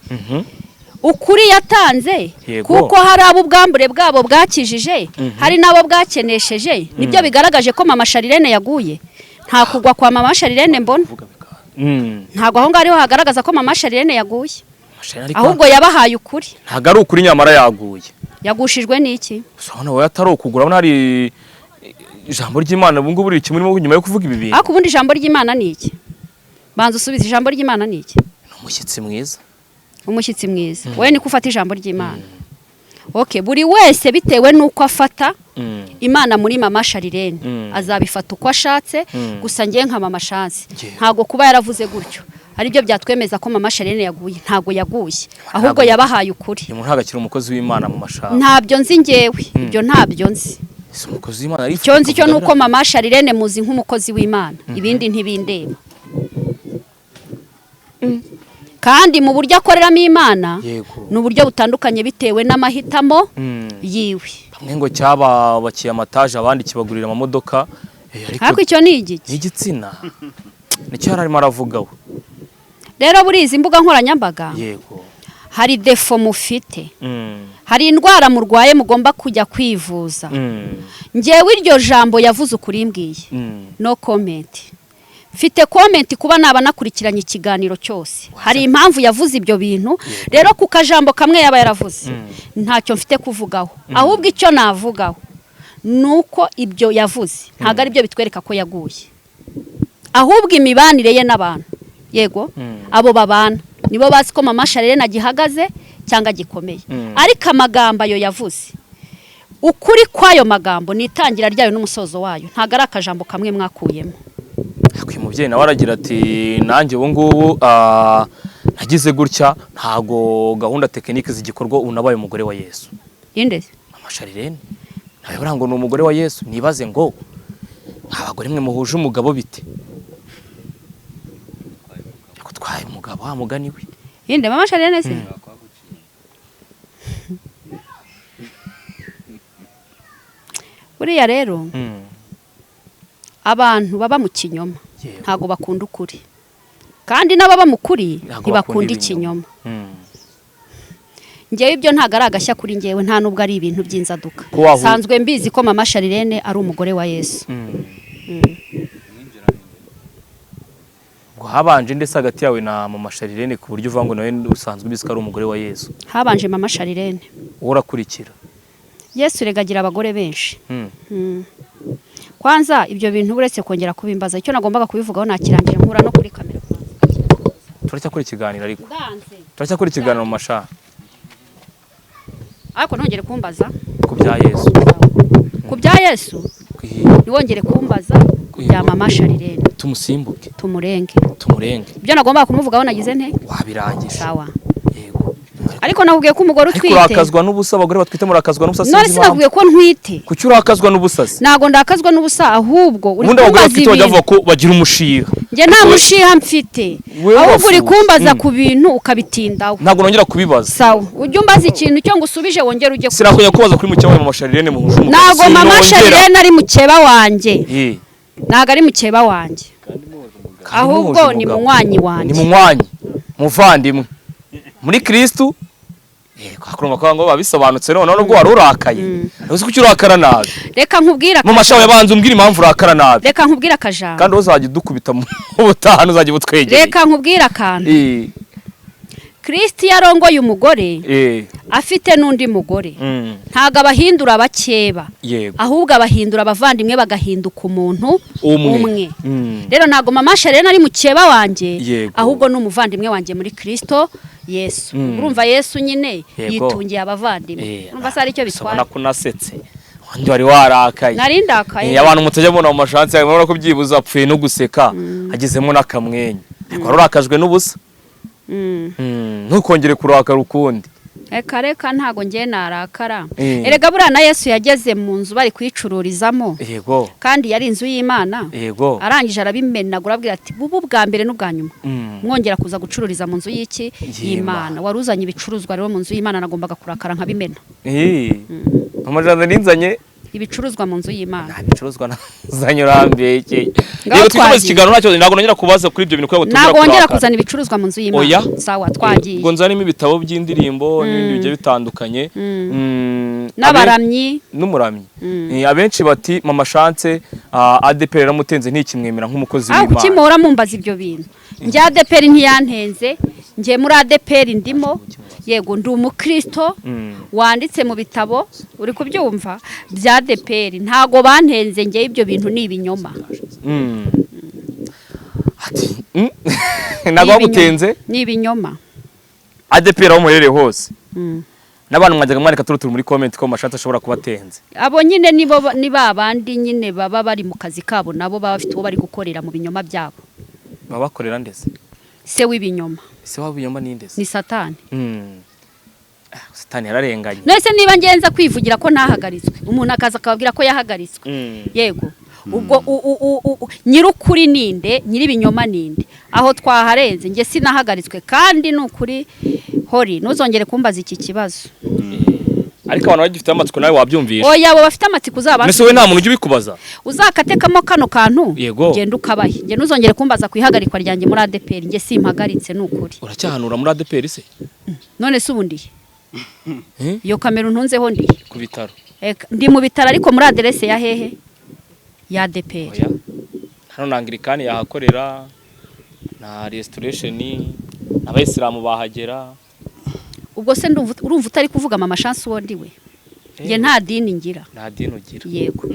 Ukuri yatanze, kuko hari abo ubwambure bwabo bwakijije, hari n'abo bwakenesheje, nibyo bigaragaje ko Mama Sharirene yaguye? Nta kugwa kwa Mama Sharirene mbona. Ntabwo aho ngaho ariho hagaragaza ko Mama Sharirene yaguye. Mashari ariko Ahubwo yabahaye ukuri. Ntabwo ari ukuri, nyamara yaguye. Yagushijwe n'iki? Gusa urabona wowe atari ukugura, urabona hari ijambo ry'Imana ubu ngubu riri kimurimo nyuma yo kuvuga ibi bintu. Ariko ubundi ijambo ry'Imana ni iki? Banza usubize, ijambo ry'Imana ni iki? Ni umushyitsi mwiza. Umushyitsi mwiza. Wowe niko ufata ijambo ry'Imana? Okay, buri wese bitewe n'uko afata Imana muri Mama Sharirene, azabifata uko ashatse. Gusa ngiye nka Mama Chance, ntabwo kuba yaravuze gutyo aribyo byatwemeza ko Mama Sharirene yaguye. Ntabwo yaguye, ahubwo yabahaye ukuri. Uyu muntu ntabwo akiri umukozi w'Imana mu mashaka. Ntabyo nzi ngewe, ibyo ntabyo nzi. Si umukozi w'Imana ariko. Icyo nzi cyo ni uko Mama Sharirene muzi nk'umukozi w'Imana, ibindi ntibindeba. Kandi mu buryo akoreramo Imana ni uburyo butandukanye bitewe n'amahitamo yiwe. Bamwe ngo cyababakiye amataje, abandi kibagurira amamodoka, ariko Ariko icyo ni igiki? Ni igitsina, nicyo yari arimo aravuga we. Rero buri izi mbuga nkoranyambaga, hari défaut mufite, hari indwara murwaye mugomba kujya kwivuza. Ngewe iryo jambo yavuze ukuri mbwiye, no comment. Mfite comment kuba naba nakurikiranye ikiganiro cyose, hari impamvu yavuze ibyo bintu. Rero ku kajambo kamwe yaba yaravuze, ntacyo mfite kuvugaho. Ahubwo icyo navugaho ni uko ibyo yavuze ntabwo ari byo bitwereka ko yaguye, ahubwo imibanire ye n'abantu, yego, abo babana nibo bazi ko Mama Sharirene agihagaze cyangwa gikomeye. Ariko amagambo ayo yavuze, ukuri kw'ayo magambo ni itangira ryayo n'umusozo wayo, ntabwo ari akajambo kamwe mwakuyemo. Uyu mubyeyi nawe aragira ati nanjye ubu ngubu nagize gutya, ntago gahunda tekinike zigikorwa, ubu nabaye umugore wa Yesu. Inde? Mama Sharirene nawe buriya ngo ni umugore wa Yesu. Nibaze ngo Abagore mwe muhuje umugabo bite? Yakutwaye umugabo wa mugani we. Inde? Mama Charlene se? Buriya rero abantu baba mu kinyoma ntago bakunda ukuri, kandi n'ababa mu kuri Ntago ntibakunda bakunda ikinyoma. Mm. Ngewe ibyo ntago ari agashya kuri ngewe, nta nubwo ari ibintu by'inzaduka. Ko wahu- Sanzwe mbizi ko Mama Charlene ari umugore wa Yesu. Ngo habanje ndetse hagati yawe na Mama Charlene, ku buryo uvuga ngo nawe usanzwe ubizi ko ari umugore wa Yesu? Habanje Mama Charlene. Wowe urakurikira. Yesu rega agira abagore benshi. Mm. Kwanza ibyo bintu uretse kongera kubimbaza, icyo nagombaga kubivugaho nakirangije, nkura no kuri kamera. Turacyakora ikiganiro ariko. Ndanze. Turacyakora ikiganiro mu masha. Ariko ntongere kumbaza Ku bya Yesu. Ku bya Yesu. Ntiwongere kumbaza ku bya Mama Charlene. Tumusimbuke. Tumurenge. Tumurenge. Ibyo nagombaga kumuvugaho nagize nte? Wabirangije. Sawa. Yego. Ariko nakubwiye ko umugore Ariko utwite urakazwa n'ubusa, abagore batwite murakazwa n'ubusa, None sinzi impamvu. sinakubwiye ko ntwite? Kuki urakazwa n'ubusa se? Ntago ndakazwa n'ubusa, ahubwo uri Ubundi abagore kumbaza batwite bajya ibintu. bavuga ko bagira umushiha. Njye nta mushiha mfite. Wewe Ahubwo uri wafuze. kumbaza ku bintu ukabitindaho. Ntabwo nongera kubibaza. Sawa, ujye umbaza ikintu cyo ngusubije, wongere ujye ku Sinakongera kubaza kuri mukeba wawe Mama Charlene muhuje umugabo. Ntago Mama Sinongera. Charlene ari mukeba wanjye. Eh. Ntago ari mukeba wanjye, Kandi ahubwo muhuje ni umugabo. munywanyi wanjye. Ni munywanyi, muvandimwe muri Kristu. Kurumva ko ngo babisobanutse noneho, nubwo wari urakaye. Uzi kuki urakara nabi? Reka nkubwire Mu mashaho yabanza umbwira impamvu urakara nabi. Reka nkubwire akajambo. Kandi uzajya udukubita mu butaha, uzajya ubutwegereye. Reka nkubwire akantu. Kristo iyo arongoye umugore afite n'undi mugore, ntago abahindura abakeba, ahubwo abahindura abavandimwe, bagahinduka umuntu Umwe. umwe. Rero ntago Mama Charlene ari mukeba wanjye, ahubwo ni umuvandimwe wanjye muri Kristo Yesu. Urumva Yesu nyine yitungiye abavandimwe. Urumva se ari icyo bitwaye? Ubona ko unasetse, undi wari warakaye. Nari ndakaye. Abantu mutajya mubona mu mashansi yawe, murabona ko byibuze apfuye no guseka, agezemo n'akamwenyu, ariko wari urakajwe n'ubusa. Ntukongere kurakara ukundi. Reka reka, ntago ngiye narakara. Eh. Erega buriya na Yesu yageze mu nzu bari kuyicururizamo, kandi yari inzu y'Imana. Arangije arabimenagura, abwira ati: "Bubu bwa mbere n'ubwa nyuma mwongera kuza gucururiza mu nzu y'iki?" Y'Imana. Y'Imana. Wari uzanye ibicuruzwa rero mu nzu y'Imana, nagombaga kurakara nkabimena. Amajana ninzanye Ibicuruzwa mu nzu y'Imana. Nta bicuruzwa nazanye, urambekeye. Ngaho Yego, twikomeze twagiye. ikiganiro, nta kibazo. Ntabwo nongera kubaza kuri ibyo bintu kubera ngo Ntabwo tongera wongera kurakara. kuzana ibicuruzwa mu nzu y'Imana. Oya. Sawa, twagiye. Ubwo nzanimo ibitabo by'indirimbo n'ibindi bigiye bitandukanye. N'abaramyi. N'umuramyi. Abenshi bati Mama Chance, ADPR yaramutenze, ntikimwemera nk'umukozi Aho kuki w'Imana. muhora mumbaza ibyo bintu? Njye ADPR ntiyantenze, njye muri ADPR ndimo, yego ndi umukristo wanditse mu bitabo, uri kubyumva, bya ADPR. Ntago bantenze njye, ibyo bintu ni ibinyoma. Ati, ntabwo bagutenze? Ni ibinyoma. ADPR aho muherereye hose n'abantu mwajyaga mwandika turi turi muri comment ko Mama Chance ashobora kuba atenze. Abo nyine nibo, ni ba bandi nyine baba bari mu kazi kabo, nabo baba bafite uwo bari gukorera mu binyoma byabo. Baba bakorera ndetse? Se w'ibinyoma. Ese waba ibinyoma ni ndetse? Ni Satani. Satani yararenganye. None niba ngenza kwivugira ko ntahagaritswe, umuntu akaza akababwira ko yahagaritswe, yego, ubwo nyir'ukuri ninde, nyir'ibinyoma ninde? Aho twaharenze. Njye sinahagaritswe, kandi ni ukuri hori ntuzongere kumbaza iki kibazo. Ariko abantu bagifite amatsiko, nawe wabyumvisha. Oya, abo bafite amatsiko uzaba Mbese wowe nta muntu ujya ubikubaza? Uzakatekamo kano kantu, ugenda ukabahe. Njye ntuzongere kumbaza ku ihagarikwa ryanjye muri ADPR. Njye simpagaritse, ni ukuri. Uracyahanura muri ADPR se? None se ubu ndihe? Eh? Iyo kamera untunzeho ndihe? Ku bitaro. Eka, ndi mu bitaro, ariko muri aderese ya hehe? Ya ADPR. Oya, hano na Anglikani yahakorera, na Restoration, n'abayisilamu bahagera. Ubwo se ndumva urumva utari kuvuga Mama Chance uwo ndiwe? Njye nta dini ngira. Nta dini ugira. Yego.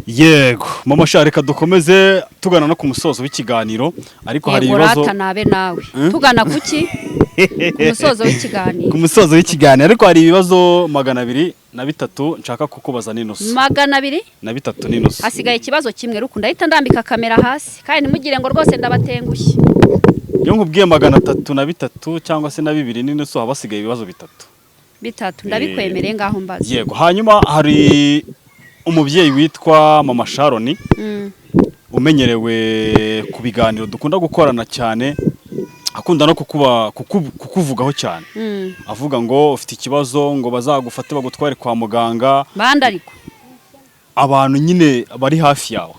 Yego Mama sha, reka dukomeze tugana no ku musozo w'ikiganiro, ariko hari Yego. ibibazo. Rata nabe nawe. Hmm? Tugana kuki? Ku musozo w'ikiganiro. Ku musozo w'ikiganiro, ariko hari ibibazo 203 nshaka kukubaza n'inusu. 200? Na bitatu n'inusu. Hasigaye ikibazo kimwe ruku, ndahita ndambika kamera hasi, kandi ntimugire ngo rwose ndabatengushye. Iyo nkubwiye 303 cyangwa se na bibiri n'inusu, haba hasigaye ibibazo bitatu. Bitatu, ndabikwemereye, ngaho mbaza. Yego, hanyuma hari Umubyeyi witwa Mama Sharon, umenyerewe ku biganiro dukunda gukorana cyane, akunda no kukuvugaho cyane, avuga ngo ufite ikibazo, ngo bazagufate bagutware kwa muganga. Bande ariko? Abantu nyine bari hafi yawe,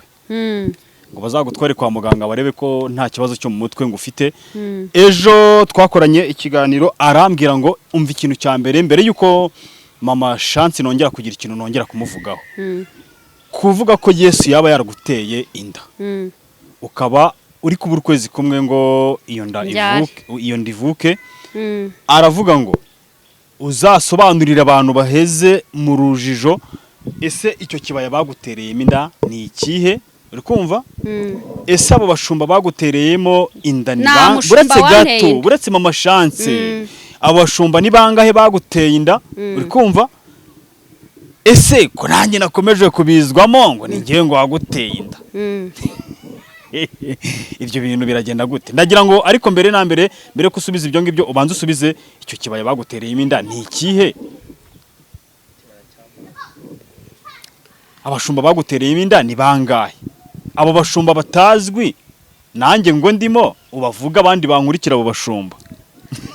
ngo bazagutware kwa muganga barebe ko nta kibazo cyo mu mutwe ngo ufite. Ejo twakoranye ikiganiro, arambwira ngo umva, ikintu cya mbere, mbere y'uko Mama Chance nongera kugira ikintu nongera kumuvugaho, kuvuga ko Yesu yaba yaraguteye inda, ukaba uri kubura ukwezi kumwe ngo iyo nda Mbyare. ivuke, iyo nda ivuke. Aravuga ngo uzasobanurire abantu baheze mu rujijo, ese icyo kibaya bagutereyemo inda ni ikihe? Uri kumva? Ese abo bashumba bagutereyemo inda ni Nta mushumba buretse wanteye gato inda. Buretse Mama Chance, abo bashumba ni bangahe baguteye inda? Uri kumva? Ese ko nanjye nakomeje kubizwamo ngo ni njyewe ngo waguteye inda, ibyo bintu biragenda gute? Ndagira ngo ariko mbere na mbere, mbere ko usubiza ibyo ngibyo, ubanze usubize icyo kibaya bagutereyemo inda ni ikihe, abashumba bagutereyemo inda ni bangahe, abo bashumba batazwi nanjye ngo ndimo ubavuga, abandi bankurikira abo bashumba.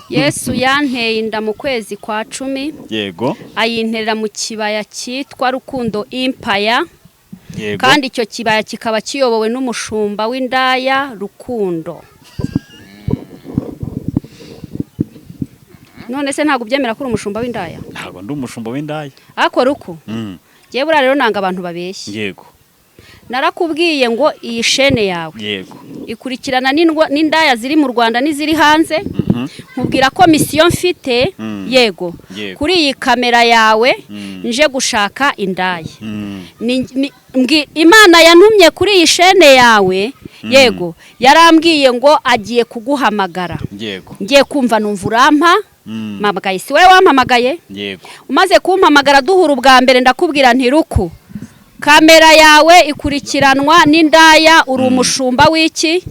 Yesu yanteye inda mu kwezi kwa 10, ayinterera mu kibaya cyitwa Rukundo Impaya. Kandi icyo kibaya kikaba kiyobowe n'umushumba w'indaya Rukundo. None se ntabwo ubyemera ko uri umushumba w'indaya? Ntabwo ndi umushumba w'indaya. Ariko ruku, njyewe buriya rero nanga abantu babeshya. Narakubwiye ngo iyi shene yawe ikurikirana n'indaya ziri mu Rwanda n'iziri hanze, nkubwira ko misiyo mfite, yego, kuri iyi kamera yawe nje gushaka indaya. Imana yantumye kuri iyi shene yawe, yego, yarambwiye ngo agiye kuguhamagara. Ngiye kumva numva urampa mpamagaye. Si wowe wampamagaye? Yego. Umaze kumpamagara duhura ubwa mbere, ndakubwira nti: "Ruku, kamera yawe ikurikiranwa n'indaya, uri umushumba w'iki?"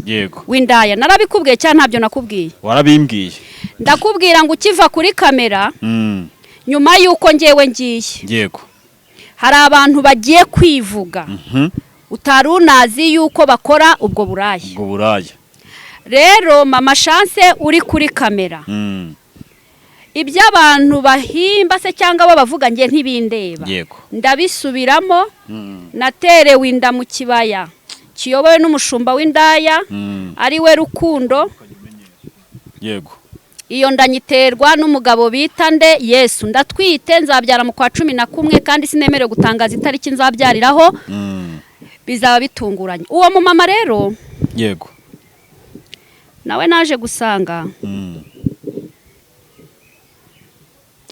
W'indaya. Narabikubwiye cyangwa ntabyo nakubwiye? Warabimbwiye. Ndakubwira ngo ukiva kuri kamera, nyuma y'uko ngewe ngiye, hari abantu bagiye kwivuga utari unazi yuko bakora ubwo buraya. Ubwo buraya. Rero Mama Chance uri kuri kamera, ibyo abantu bahimba se cyangwa bo bavuga nge ntibindeba. Ndabisubiramo: naterewe inda mu kibaya kiyobowe n'umushumba w'indaya, ari we Rukundo. Iyo nda nyiterwa n'umugabo bita nde? Yesu. Ndatwite, nzabyara mu kwa 11, kandi sinemerewe gutangaza itariki nzabyariraho, bizaba bitunguranye. Uwo mumama rero, nawe naje gusanga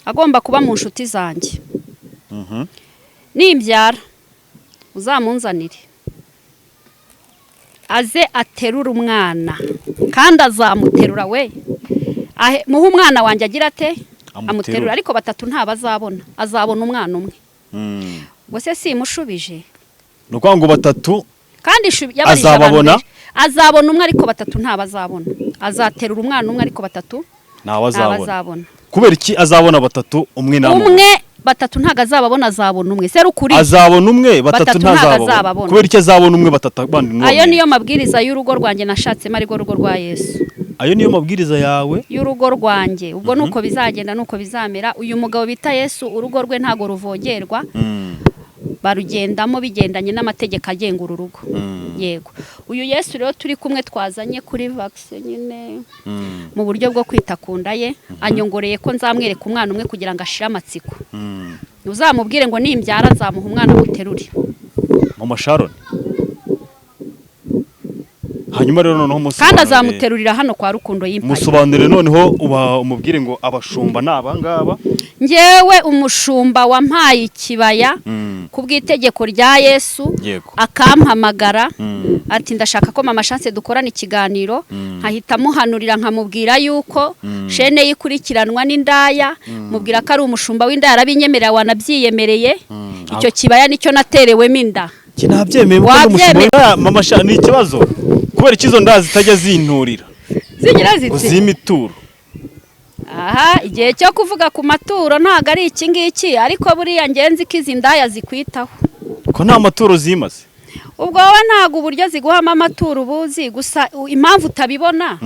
agomba kuba mu nshuti zanjye. Nimbyara uzamunzanire, aze aterure umwana, kandi azamuterura we. Muhe umwana wanjye agira ate? Amuterure. Amuterura, ariko batatu ntabazabona, azabona umwana umwe. Ubwo se simushubije? Ni ukuvuga ngo batatu Kandi yabarije abantu azababona? benshi. Azabona umwe, ariko batatu ntabazabona. Azaterura umwana umwe, ariko batatu ntawe azabona. Ntabazabona. Kubera iki azabona batatu, umwe namubona? Umwe, batatu ntabwo azababona, azabona umwe serukuri. Azabona umwe, batatu Batatu ntabwo ntazababona. azababona. Kubera iki azabona umwe, batatu abandi Ayo ntibabone? niyo mabwiriza y'urugo rwanjye nashatsemo, arirwo rugo rwa Yesu. Ayo niyo mabwiriza yawe? Y'urugo rwanjye. Ubwo nuko bizagenda, nuko bizamera. Uyu mugabo bita Yesu, urugo rwe ntabwo ruvogerwa, barugendamo bigendanye n'amategeko agenga uru rugo. Yego, uyu Yesu rero turi kumwe, twazanye kuri vaccine nyine mu buryo bwo kwita ku nda ye, anyongoreye ko nzamwereka umwana umwe kugira ngo ashire amatsiko. Uzamubwire ngo nimbyara nzamuha umwana muterure. Mama Sharon, hanyuma rero noneho Kandi musobanurire. azamuterurira hano kwa Rukundo y'impaye. Musobanurire noneho, uba umubwire ngo abashumba ni abangaba. Njyewe umushumba wampaye ikibaya ku bw'itegeko rya Yesu, akampamagara ati: "Ndashaka ko Mama Chance dukorana ikiganiro," nkahita muhanurira, nkamubwira yuko shene ye ikurikiranwa n'indaya, mubwira ko ari umushumba w'indaya, arabinyemerera, wanabyiyemereye. Icyo kibaya nicyo naterewemo inda. Njye nabyemeye kuko ndi umushumba Wabyemeye. w'indaya. Mama Sharon, ni ikibazo kubera iki izo nda zitajya zinturira Zigira ngo ziti zime ituro? Aha, igihe cyo kuvuga ku maturo ntabwo ari iki ngiki, ariko buriya ngenzi ko izi ndaya zikwitaho. Ko nta maturo zimaze. Ubwo wowe ntabwo uburyo ziguhamo amaturo ubuzi gusa, impamvu utabibona,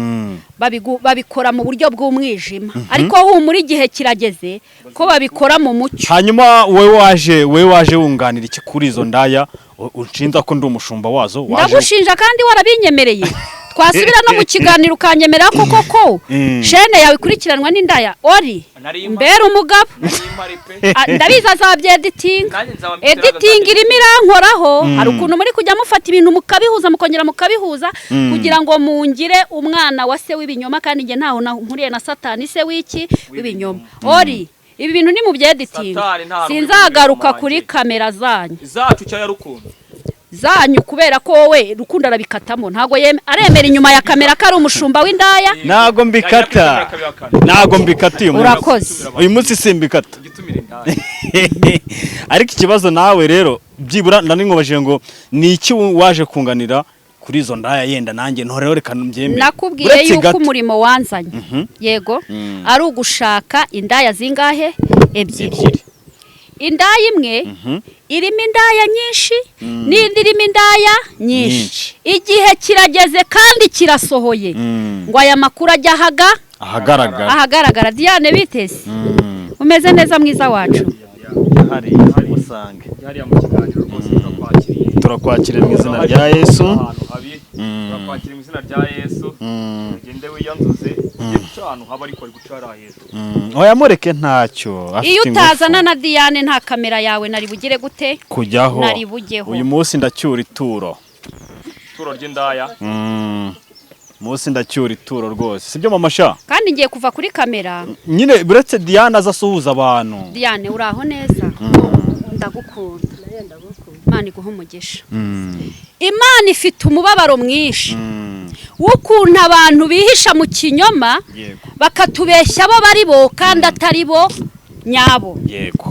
babikora mu buryo bw'umwijima, ariko humura, igihe kirageze ko babikora mu mucyo. Hanyuma wowe waje wunganira iki kuri izo ndaya unshinza ko ndi umushumba wazo? Waje Ndagushinja kandi warabinyemereye, twasubira no mu kiganiro ukanyemerera ko koko shene yawe ikurikiranwa n'indaya. Ori mbere umugabo. Ah, ndabizi azabyeditinga. Editing irimo irankoraho. Hari ukuntu muri kujya mufata ibintu mukabihuza, mukongera mukabihuza kugira ngo mungire umwana wa se w'ibinyoma, kandi njye ntaho mpuriye na Satani, se w'iki? W'ibinyoma. Ori ibi bintu ni mu byeditinga. Satani nta Sinzagaruka ruhare kuri wanjye. kamera zanyu. Zacu cyangwa Rukundo? Zanyu, kubera ko wowe Rukundo arabikatamo, ntabwo aremera inyuma ya kamera ko ari umushumba w'indaya. Ntago mbikata, ntago mbikata uyu munsi. Urakoze. Uyu munsi simbikata. Gitumira indaya. Ariko ikibazo nawe rero, byibura nari ngo ni iki waje kunganira kuri izo ndaya? Yenda nanjye ntoreho, reka mbyemere. Nakubwiye Uretse yuko gato. umurimo wanzanye, yego, ari ugushaka indaya zingahe? Ebyiri. Ebyiri. Indaya imwe irimo indaya nyinshi, n'indi irimo indaya nyinshi. Nyinshi. Igihe kirageze kandi kirasohoye ngo aya makuru ajye ahaga ahagaragara. Ahagaragara. Diane, biteze umeze neza, mwiza wacu. Hari musange. Hariya mu kiganiro rwose turakwakiriye. Turakwakira mu izina rya Yesu. Ahantu habi turakwakira mu izina rya Yesu. Ugende wiyanzuze, ujye guca ahantu haba, ariko ari guca hariya hejuru. Oya, mureke, ntacyo afite. Iyo Ingufu. utazana na Diane, nta kamera yawe nari bugire gute? Kujyaho. Nari bujyeho. Uyu munsi ndacyura ituro. Ituro ry'indaya. Munsi ndacyura ituro rwose, sibyo mama sha? Kandi ngiye kuva kuri kamera. Nyine buretse Diane aza asuhuza abantu. Diane, uraho neza? Ndagukunda, Imana iguha umugisha. Imana ifite umubabaro mwinshi w'ukuntu abantu bihisha mu kinyoma, bakatubeshya abo bari bo kandi atari bo nyabo.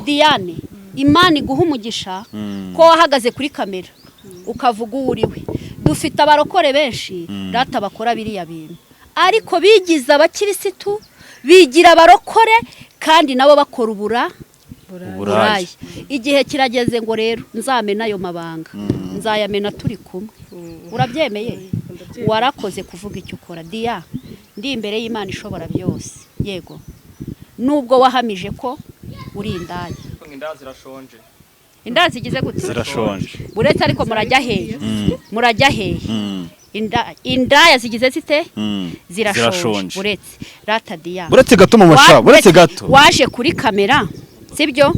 Diane, Imana iguha umugisha ko wahagaze kuri kamera ukavuga uwo uri we. Dufite abarokore benshi rata bakora biriya bintu, ariko bigize abakirisitu, bigira abarokore kandi nabo bakora ubura Uburaya. Buraya. Igihe kirageze ngo rero nzamena ayo mabanga, nzayamena turi kumwe. Urabyemeye? Warakoze kuvuga icyo ukora. Diya, ndi imbere y'Imana ishobora byose, yego, nubwo wahamije ko uri indaya. Indaya zirashonje. Indaya zigize gute? Zirashonje. Uretse ariko murajya hehe? Murajya hehe? Indaya zigize zite? Zirashonje. Zirashonje. Uretse rata, Diya. Buretse gato mama sha, buretse gato. Waje kuri kamera, sibyo?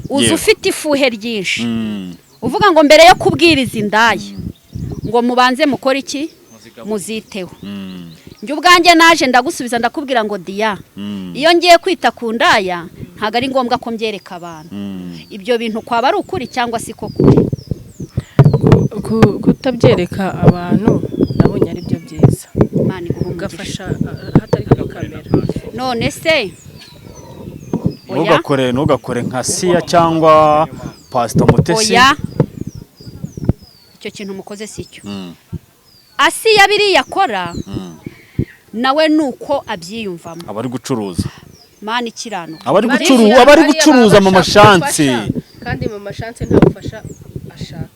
Uza ufite ifuhe ryinshi, uvuga ngo mbere yo kubwiriza indaya ngo mubanze mukore iki? Muziteho. Njye ubwanjye naje ndagusubiza, ndakubwira ngo Diya, iyo ngiye kwita ku ndaya ntabwo ari ngombwa ko mbyereka abantu. Ibyo bintu kwaba ari ukuri cyangwa si ko kuri? Kutabyereka abantu nabonye ari byo byiza. Imana iguhe umugisha. Ugafasha hatari kuri kamera. None se oya. Ntugakore nka Siya cyangwa Pastor Mutesi. Oya, icyo kintu mukoze si cyo. Asiya biriya akora nawe ni uko abyiyumvamo. Abari gucuruza. Mana ikiranuka. Abari gucuruza, abari gucuruza mu mashansi. Kandi mu mashansi nta bufasha ashaka.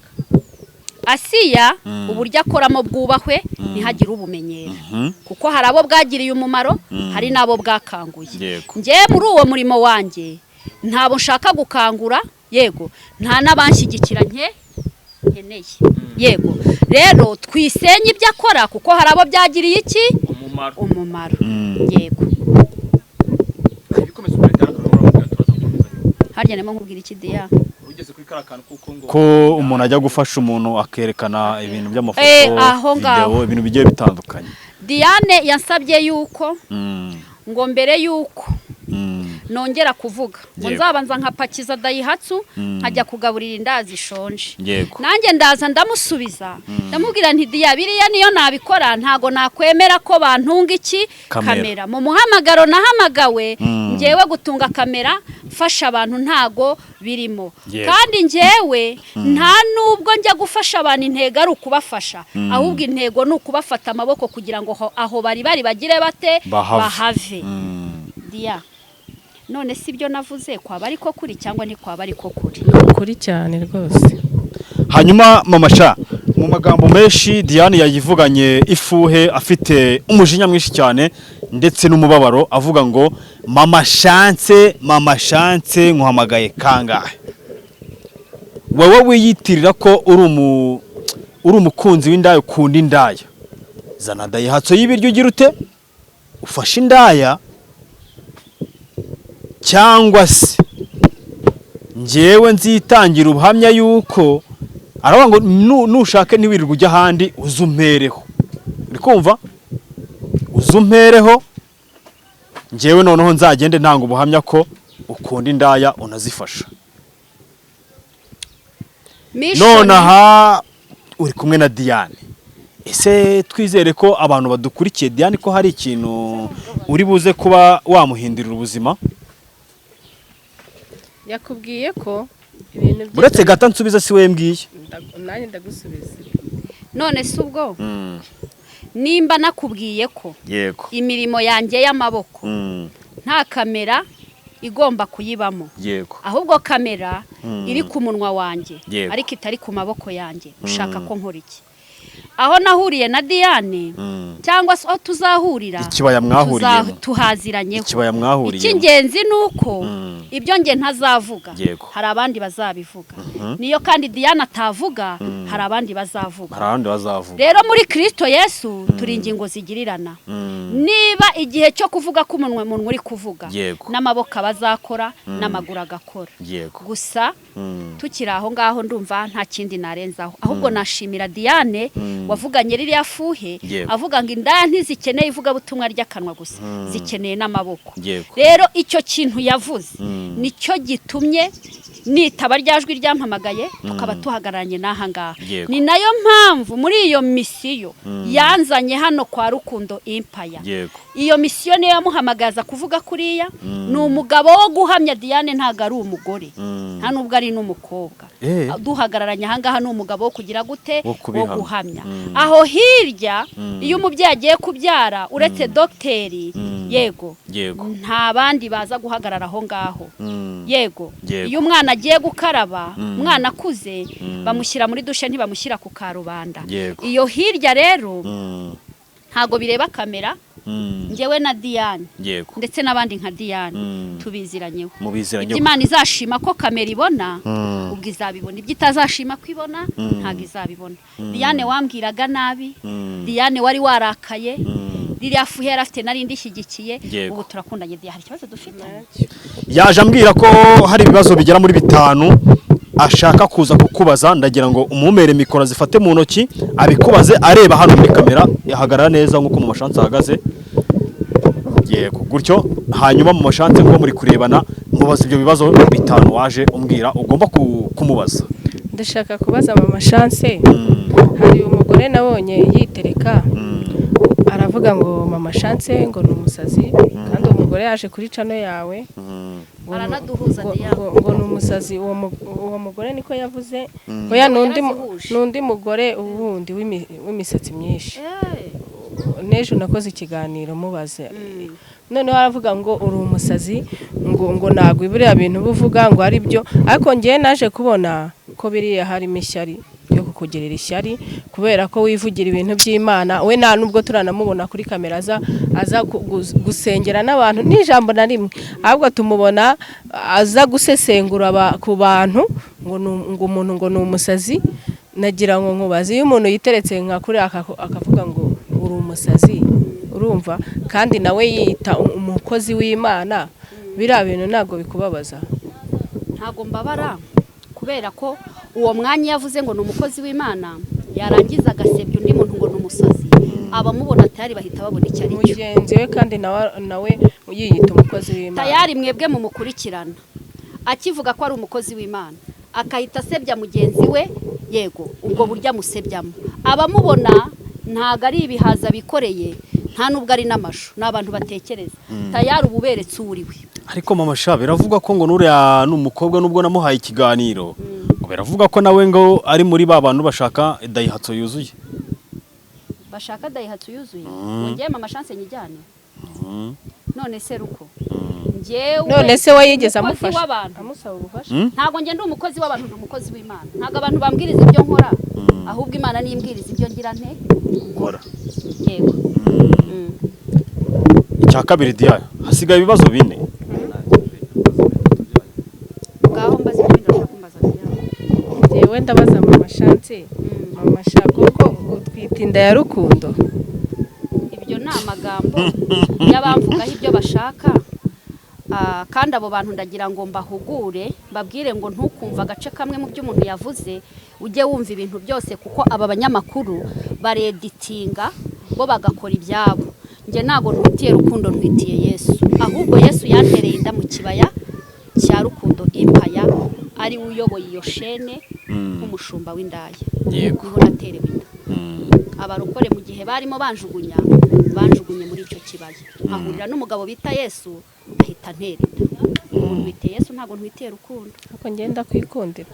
Asiya uburyo akoramo bwubahwe, ntihagire ubumenyera, kuko hari abo bwagiriye umumaro, hari n'abo bwakanguye. Njyewe muri uwo murimo wanjye ntabo nshaka gukangura, yego, nta n'abanshyigikira nkeneye, yego. Rero twisenye ibyo akora, kuko hari abo byagiriye iki? Umumaro. Umumaro, yego. Ibikomeza kuri Diana, turaza gukomeza. Harya ndimo nkubwira iki, Diya? Ugeze kuri kariya kantu kuko ngo Ko umuntu ajya gufasha umuntu akerekana ibintu by'amafoto, Aho ngaho. video, ibintu bigiye bitandukanye. Diane yansabye yuko ngo mbere yuko nongera kuvuga ngo nzabanza nkapakiza Daihatsu, nkajya kugaburira inda zishonje. Nanjye ndaza ndamusubiza, ndamubwira nti: "Diya, biriya niyo nabikora ntago nakwemera ko bantunga iki?" Kamera. Kamera. Mu muhamagaro nahamagawe, ngewe gutunga kamera mfasha abantu ntago birimo. Kandi ngewe nta nubwo njya gufasha abantu intego ari ukubafasha, ahubwo intego ni ukubafata amaboko kugira ngo aho bari bagire bate? Bahave. Bahave. Diya, none si ibyo navuze kwaba ariko kuri cyangwa ntikwaba ariko kuri? Ni ukuri cyane rwose. Hanyuma mama sha, mu magambo menshi Diane yayivuganye ifuhe, afite umujinya mwinshi cyane ndetse n'umubabaro, avuga ngo: "Mama Chance, mama Chance, nkuhamagaye kangahe? Wowe wiyitirira ko uri umukunzi w'indaya, ukunda indaya, zana Daihatsu y'ibiryo, ugira ute, ufashe indaya, cyangwa se njyewe nzitangira ubuhamya." Yuko aravuga ngo nushake ntiwirirwe ujya ahandi, uze umpereho. Uri kumva? Uze umpereho njyewe, noneho nzagende ntanga ubuhamya ko ukunda indaya, unazifasha. Nonaha uri kumwe na Diane. Ese twizere ko abantu badukurikiye, Diane, ko hari ikintu uri buze kuba wamuhindurira ubuzima? Yakubwiye ko ibintu byose. Uretse gato nsubiza, si we mbwiye. Nanjye ndagusubiza. None se ubwo nimba nakubwiye ko imirimo yanjye y'amaboko nta kamera igomba kuyibamo, ahubwo kamera iri ku munwa wanjye, ariko itari ku maboko yanjye, ushaka ko nkora iki? Aho nahuriye na Diane cyangwa se aho tuzahurira, Ikibaya mwahuriyemo. Tuhaziranyeho. Ikibaya mwahuriyemo. Icy'ingenzi ni uko ibyo nge ntazavuga, hari abandi bazabivuga. Niyo kandi Diane atavuga, hari abandi bazavuga. Hari abandi bazavuga. Rero muri Kirisito Yesu turi ingingo zigirirana. Niba igihe cyo kuvuga ko umunwa umuntu uri kuvuga, n'amaboko aba azakora, n'amaguru agakora. Gusa tukiri aho ngaho, ndumva nta kindi narenzaho, ahubwo nashimira Diane wavuganye ririya fuhe, avuga ngo indaya ntizikeneye ivugabutumwa ry'akanwa gusa, zikeneye n'amaboko. Rero icyo kintu yavuze nicyo gitumye nitaba rya jwi ryampamagaye, tukaba tuhagararanye n'aha ngaha. Ni nayo mpamvu muri iyo misiyo yanzanye hano kwa Rukundo Empire. Iyo misiyo niyo yamuhamagaza kuvuga kuriya. Ni umugabo wo guhamya. Diane ntabwo ari umugore, nta nubwo ari n'umukobwa. Duhagararanye ahangaha, ni umugabo wo kugira gute? Wo Wo kubihamya. guhamya. Aho hirya, iyo umubyeyi agiye kubyara, uretse dogiteri, yego, nta bandi baza guhagarara aho ngaho. Yego. Iyo umwana agiye gukaraba, umwana akuze, bamushyira muri dushe, ntibamushyira ku karubanda. Iyo hirya rero ntago bireba kamera. Njyewe na Diane ndetse n'abandi nka Diane tubiziranyeho. Mubiziranyeho. Ibyo Imana izashima ko kamera ibona, ubwo izabibona. Ibyo itazashima ko ibona, ntabwo izabibona. Diane wambwiraga nabi, Diane wari warakaye, ririya fuhe yari afite nari ndishyigikiye. Ubu turakundanye. Diane, hari ikibazo dufitanye? Yaje ambwira ko hari ibibazo bigera muri 5 ashaka kuza kukubaza. Ndagira ngo umumere mikoro, azifate mu ntoki, abikubaze areba hano muri kamera. Yahagarara neza nk'uko mu mashansi ahagaze, yego, gutyo. Hanyuma mu mashansi ngo muri kurebana, mubaza ibyo bibazo 5 waje umbwira ugomba kumubaza. Ndashaka kubaza mama Chance. Hari umugore nabonye yitereka, aravuga ngo mama Chance ngo ni umusazi, kandi uwo mugore yaje kuri channel yawe ngo Aranaduhuza, Diane. ngo ni umusazi. Uwo mugore niko yavuze. Oya, Yarazihuje. n'undi mugore wundi w'imisatsi myinshi. N'ejo nakoze ikiganiro mubaze. Noneho aravuga ngo uri umusazi, ngo ntabwo biriya bintu uba uvuga ngo ari byo. Ariko ngewe naje kubona ko biriya harimo ishyari ryo kukugirira ishyari kubera ko wivugira ibintu by'Imana. We nta nubwo turanamubona kuri kamera aza gusengera n'abantu n'ijambo na rimwe, ahubwo tumubona aza gusesengura ku bantu ngo umuntu ngo ni umusazi. Nagira ngo nkubaze, iyo umuntu yiteretse nka kuri akavuga ngo uri umusazi, urumva, kandi nawe yiyita umukozi w'Imana, biriya bintu ntabwo bikubabaza? Ntabwo mbabara, kubera ko uwo mwanya yavuze ngo ni umukozi w'Imana, yarangiza agasebya undi muntu ngo ni umusazi, abamubona tayari bahita babona icyo ari cyo. Mugenzi we, kandi nawe yiyita umukozi w'Imana. Tayari mwebwe mumukurikirana, akivuga ko ari umukozi w'Imana akahita asebya mugenzi we, yego, ubwo buryo amusebyamo, abamubona ntabwo ari ibihaza bikoreye, nta nubwo ari n'amashu, ni abantu batekereza. Tayari uba uberetse uwo uri we. Ariko mama sha, biravugwa ko ngo nuriya ni umukobwa, nubwo namuhaye ikiganiro, ngo biravuga ko nawe ngo ari muri ba bantu bashaka Daihatsu yuzuye. Bashaka Daihatsu yuzuye? Wongeye mama Chance nyijyane. None se ruko Njyewe None se we yigeze umukozi amufasha? w'abantu. Amusaba ubufasha? Ntabwo njye ndi umukozi w'abantu, ndi umukozi w'Imana. Ntabwo abantu bambwiriza ibyo nkora, ahubwo Imana niyo imbwiriza ibyo ngira nte. Nkora. Yego. Icya kabiri, Diya, hasigaye ibibazo bine. Ngaho mbaza ibyo bindi urashaka kumbaza, Diane. Njyewe ndabaza mama Shanti. Mama Sha, koko utwite inda ya Rukundo? Ibyo ni amagambo y'abamvugaho ibyo bashaka. Kandi abo bantu ndagira ngo mbahugure, mbabwire ngo ntukumve agace kamwe mu byo umuntu yavuze, ujye wumva ibintu byose, kuko aba banyamakuru bareditinga bo bagakora ibyabo. Njye ntabwo ntwitiye Rukundo, ntwitiye Yesu. Ahubwo Yesu yantereye inda mu kibaya cya Rukundo Empire, ari we uyoboye iyo shene nk'umushumba w'indaya. Niho naterewe inda. Abarokore mu gihe barimo banjugunya, banjugunye muri icyo kibaya, nkahurira n'umugabo bita Yesu, ahita antera inda. Ubu ntwitiye Yesu, ntabwo ntwitiye Rukundo. Ariko ngenda kwikundira.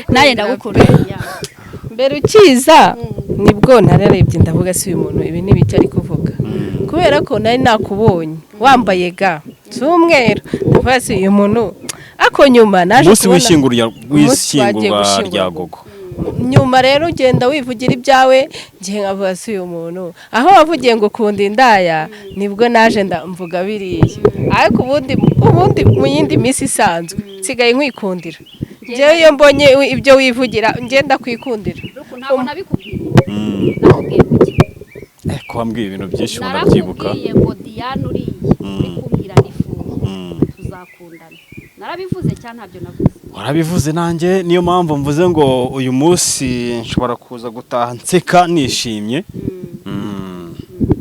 Nawe ndagukunda. Mbere ukiza nibwo nararebye ndavuga: "Si uyu muntu ibi ni ibiki ari kuvuga?" Kubera ko nari nakubonye wambaye ga z'umweru, ndavuga: "Si uyu muntu?" Ako nyuma naje Umunsi kubona w'ishyingurwa Umunsi twagiye w'ishyingurwa gushyingura. rya Gogo. Nyuma rero ugenda wivugira ibyawe, ngiye nkavuga: "Si uyu muntu?" Aho wavugiye ngo ukunda indaya, nibwo naje ndamvuga biriya. Ariko ubundi mu yindi minsi isanzwe nsigaye nkwikundira. Njyewe iyo mbonye ibyo wivugira, ngenda kwikundira. Ruku, ntabwo nabikubwiye? Nakubwiye kuki? Ko wambwiye ibintu byinshi, ubona byibuka. Narakubwiye ngo Diane uriya uri kumbwira nifuye tuzakundana. Narabivuze cyangwa ntabyo navuze? Warabivuze, nanjye niyo mpamvu mvuze ngo uyu munsi nshobora kuza gutaha nseka nishimye.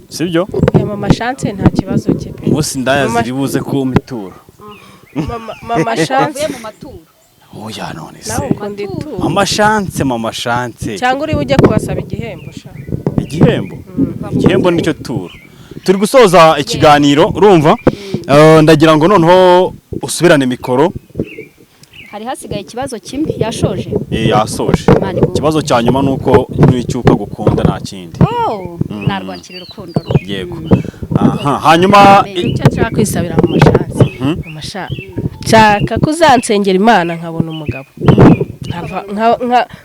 Sibyo? Ya mama Chance nta kibazo cye pe. Umunsi ndaya ziri buze kumpa ituro. Mama Chance. Uvuye mu maturo. Oya, none se. Nawe ukunda ituro. Mama Chance, mama Chance. Cyangwa uri bujye kubasaba igihembo sha? Igihembo nicyo turo. Turi gusoza ikiganiro, urumva? Ndagira ngo noneho usubirane mikoro. Hari hasigaye ikibazo kimwe, yashoje. Yasoje. Imana iguhe. Ikibazo cya nyuma ni uko n'icyuka gukunda, nta kindi. Oh, narwakira urukundo rwe. Yego, aha hanyuma Icyo nshaka kwisabira mama Chance, mama sha, nshaka ko uzansengera Imana nkabona umugabo,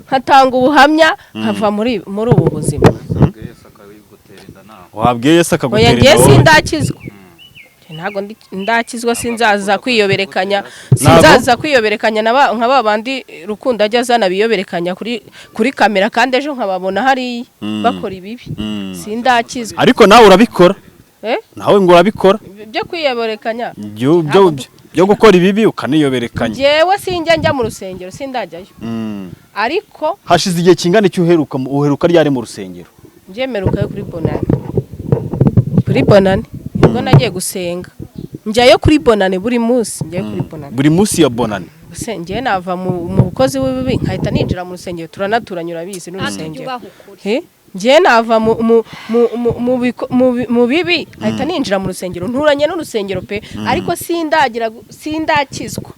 nkatanga ubuhamya, nkava muri ubu buzima. Wabwiye Yesu Oya, akagutera ngiye inda wowe. sindakizwa. Ntabwo ndakizwa, sinzaza kwiyoberekanya, sinzaza kwiyoberekanya nka ba bandi Rukundo ajya azana biyoberekanya kuri kamera, kandi ejo nkababona hariya bakora ibibi. Sindakizwa. Ariko nawe urabikora. Eh? Nawe ngo urabikora. Byo kwiyoberekanya? Byo gukora ibibi ukaniyoberekanya. Njyewe sinjya njya mu rusengero, sindajyayo. Ariko Hashize igihe kingana iki uheruka uheruka ryari mu rusengero? Njyemerukayo kuri Bonane, kuri Bonane nibwo nagiye gusenga. Njyayo kuri Bonane buri munsi, njyayo kuri Bonane. Buri munsi ya Bonane? Gusa njyewe nava mu bukozi w'ibibi nkahita ninjira mu rusengero. Turanaturanye, urabizi, n'urusengero. Ubaha ukuri. He? Njyewe nava mu bibi nkahita ninjira mu rusengero. Nturanye n'urusengero pe, ariko sindagira sindakizwa,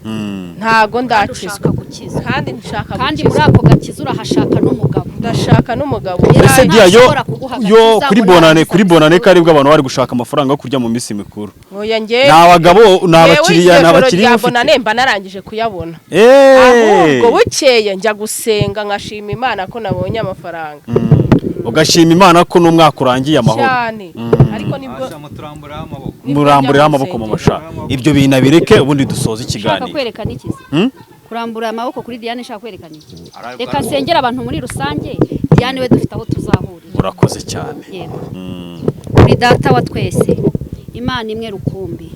ntago Kandi ndakizwa. ushaka gukizwa. Kandi nshaka Kandi muri gukizwa. ako gakiza urahashaka n'umugabo. Ndashaka n'umugabo. Ese Nta Dia, yo ntashobora kuguha yo agakiza kuri ngo Bonane, narangiza kuri Bonane abisigure. ko aribwo abantu bari gushaka amafaranga yo kurya mu minsi mikuru? Oya, njyewe Ni abagabo, ni abakiriya, ni abakiriya rya ufite. Bonane mba narangije kuyabona. Ahubwo bukeye njya gusenga, nkashima Imana ko nabonye amafaranga. Ugashima Imana ko n'umwaka urangiye amahoro. Cyane, ariko nibwo Muturamburiraho amaboko. Nibwo Muramburiraho njya mu amaboko rusengero. mama sha, ibyo bintu abireke, ubundi dusoze Ushaka ikiganiro. kwerekana iki se? Hmm? Kurambura amaboko kuri Diane, nshaka kwerekana iki? Reka nsengere abantu muri rusange, Diane we dufite aho tuzahurira. Urakoze cyane. Yego. Uri Data wa twese, Imana imwe rukumbi,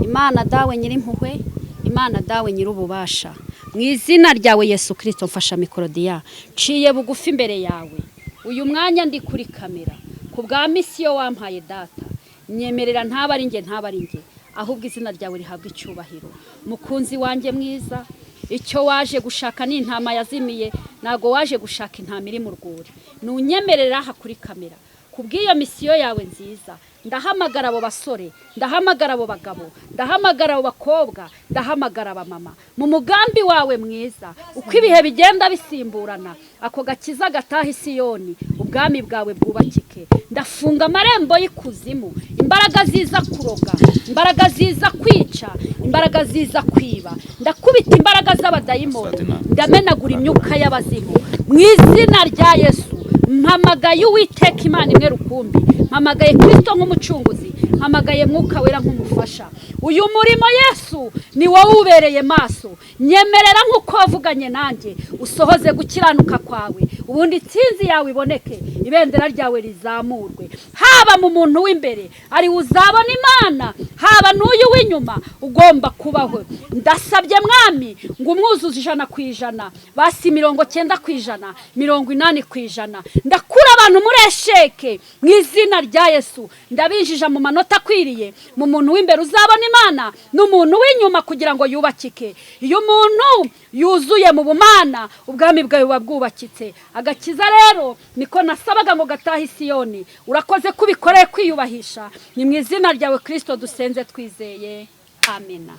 Imana Dawe Nyirimpuhwe, Imana Dawe Nyir'ububasha, mu izina ryawe Yesu Kirisito, mfasha mikorodiya, nciye bugufi imbere yawe. Uyu mwanya ndi kuri kamera ku bwa misiyo wampaye Data. Nyemerera ntaba ari njye, ntaba ari njye, ahubwo izina ryawe rihabwa icyubahiro. Mukunzi wanjye mwiza, icyo waje gushaka ni intama yazimiye, ntabwo waje gushaka intama iri mu rwuri. Nunyemerera aha kuri kamera. Ku bw'iyo misiyo yawe nziza, ndahamagara abo basore, ndahamagara abo bagabo, ndahamagara abo bakobwa, ndahamagara abamama mu mugambi wawe mwiza. Uko ibihe bigenda bisimburana, ako gakiza gataha Isiyoni, ubwami bwawe bwubakike. Ndafunga amarembo y'ikuzimu, imbaraga ziza kuroga, imbaraga ziza kwica, imbaraga ziza kwiba. Ndakubita imbaraga z'abadayimoni, ndamenagura imyuka y'abazimu mu izina rya Yesu. Mpamagaye Uwiteka Imana imwe rukumbi, mpamagaye Kirisito nk'umucunguzi, mpamagaye Mwuka Wera nk'umufasha. Uyu murimo, Yesu, ni wowe ubereye maso. Nyemerera nk'uko wavuganye nanjye, usohoze gukiranuka kwawe, ubundi intsinzi yawe iboneke, ibendera ryawe rizamurwe, haba mu muntu w'imbere ari uzabona Imana, haba n'uyu w'inyuma ugomba kubaho. Ndasabye, Mwami, ngo umwuzuze 100%, basi 90%, 80%. Ndakura abantu muri échec mu izina rya Yesu, ndabinjija mu manota akwiriye, mu muntu w'imbere uzabona Imana n'umuntu w'inyuma kugira ngo yubakike. Iyo umuntu yuzuye mu bumana, ubwami bwawe buba bwubakitse. Agakiza rero niko nasabaga ngo gatahe Isiyoni. Urakoze ko ubikoreye kwiyubahisha. Ni mu izina ryawe Kirisito dusenze twizeye, amena.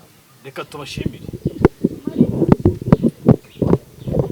Reka tubashimire.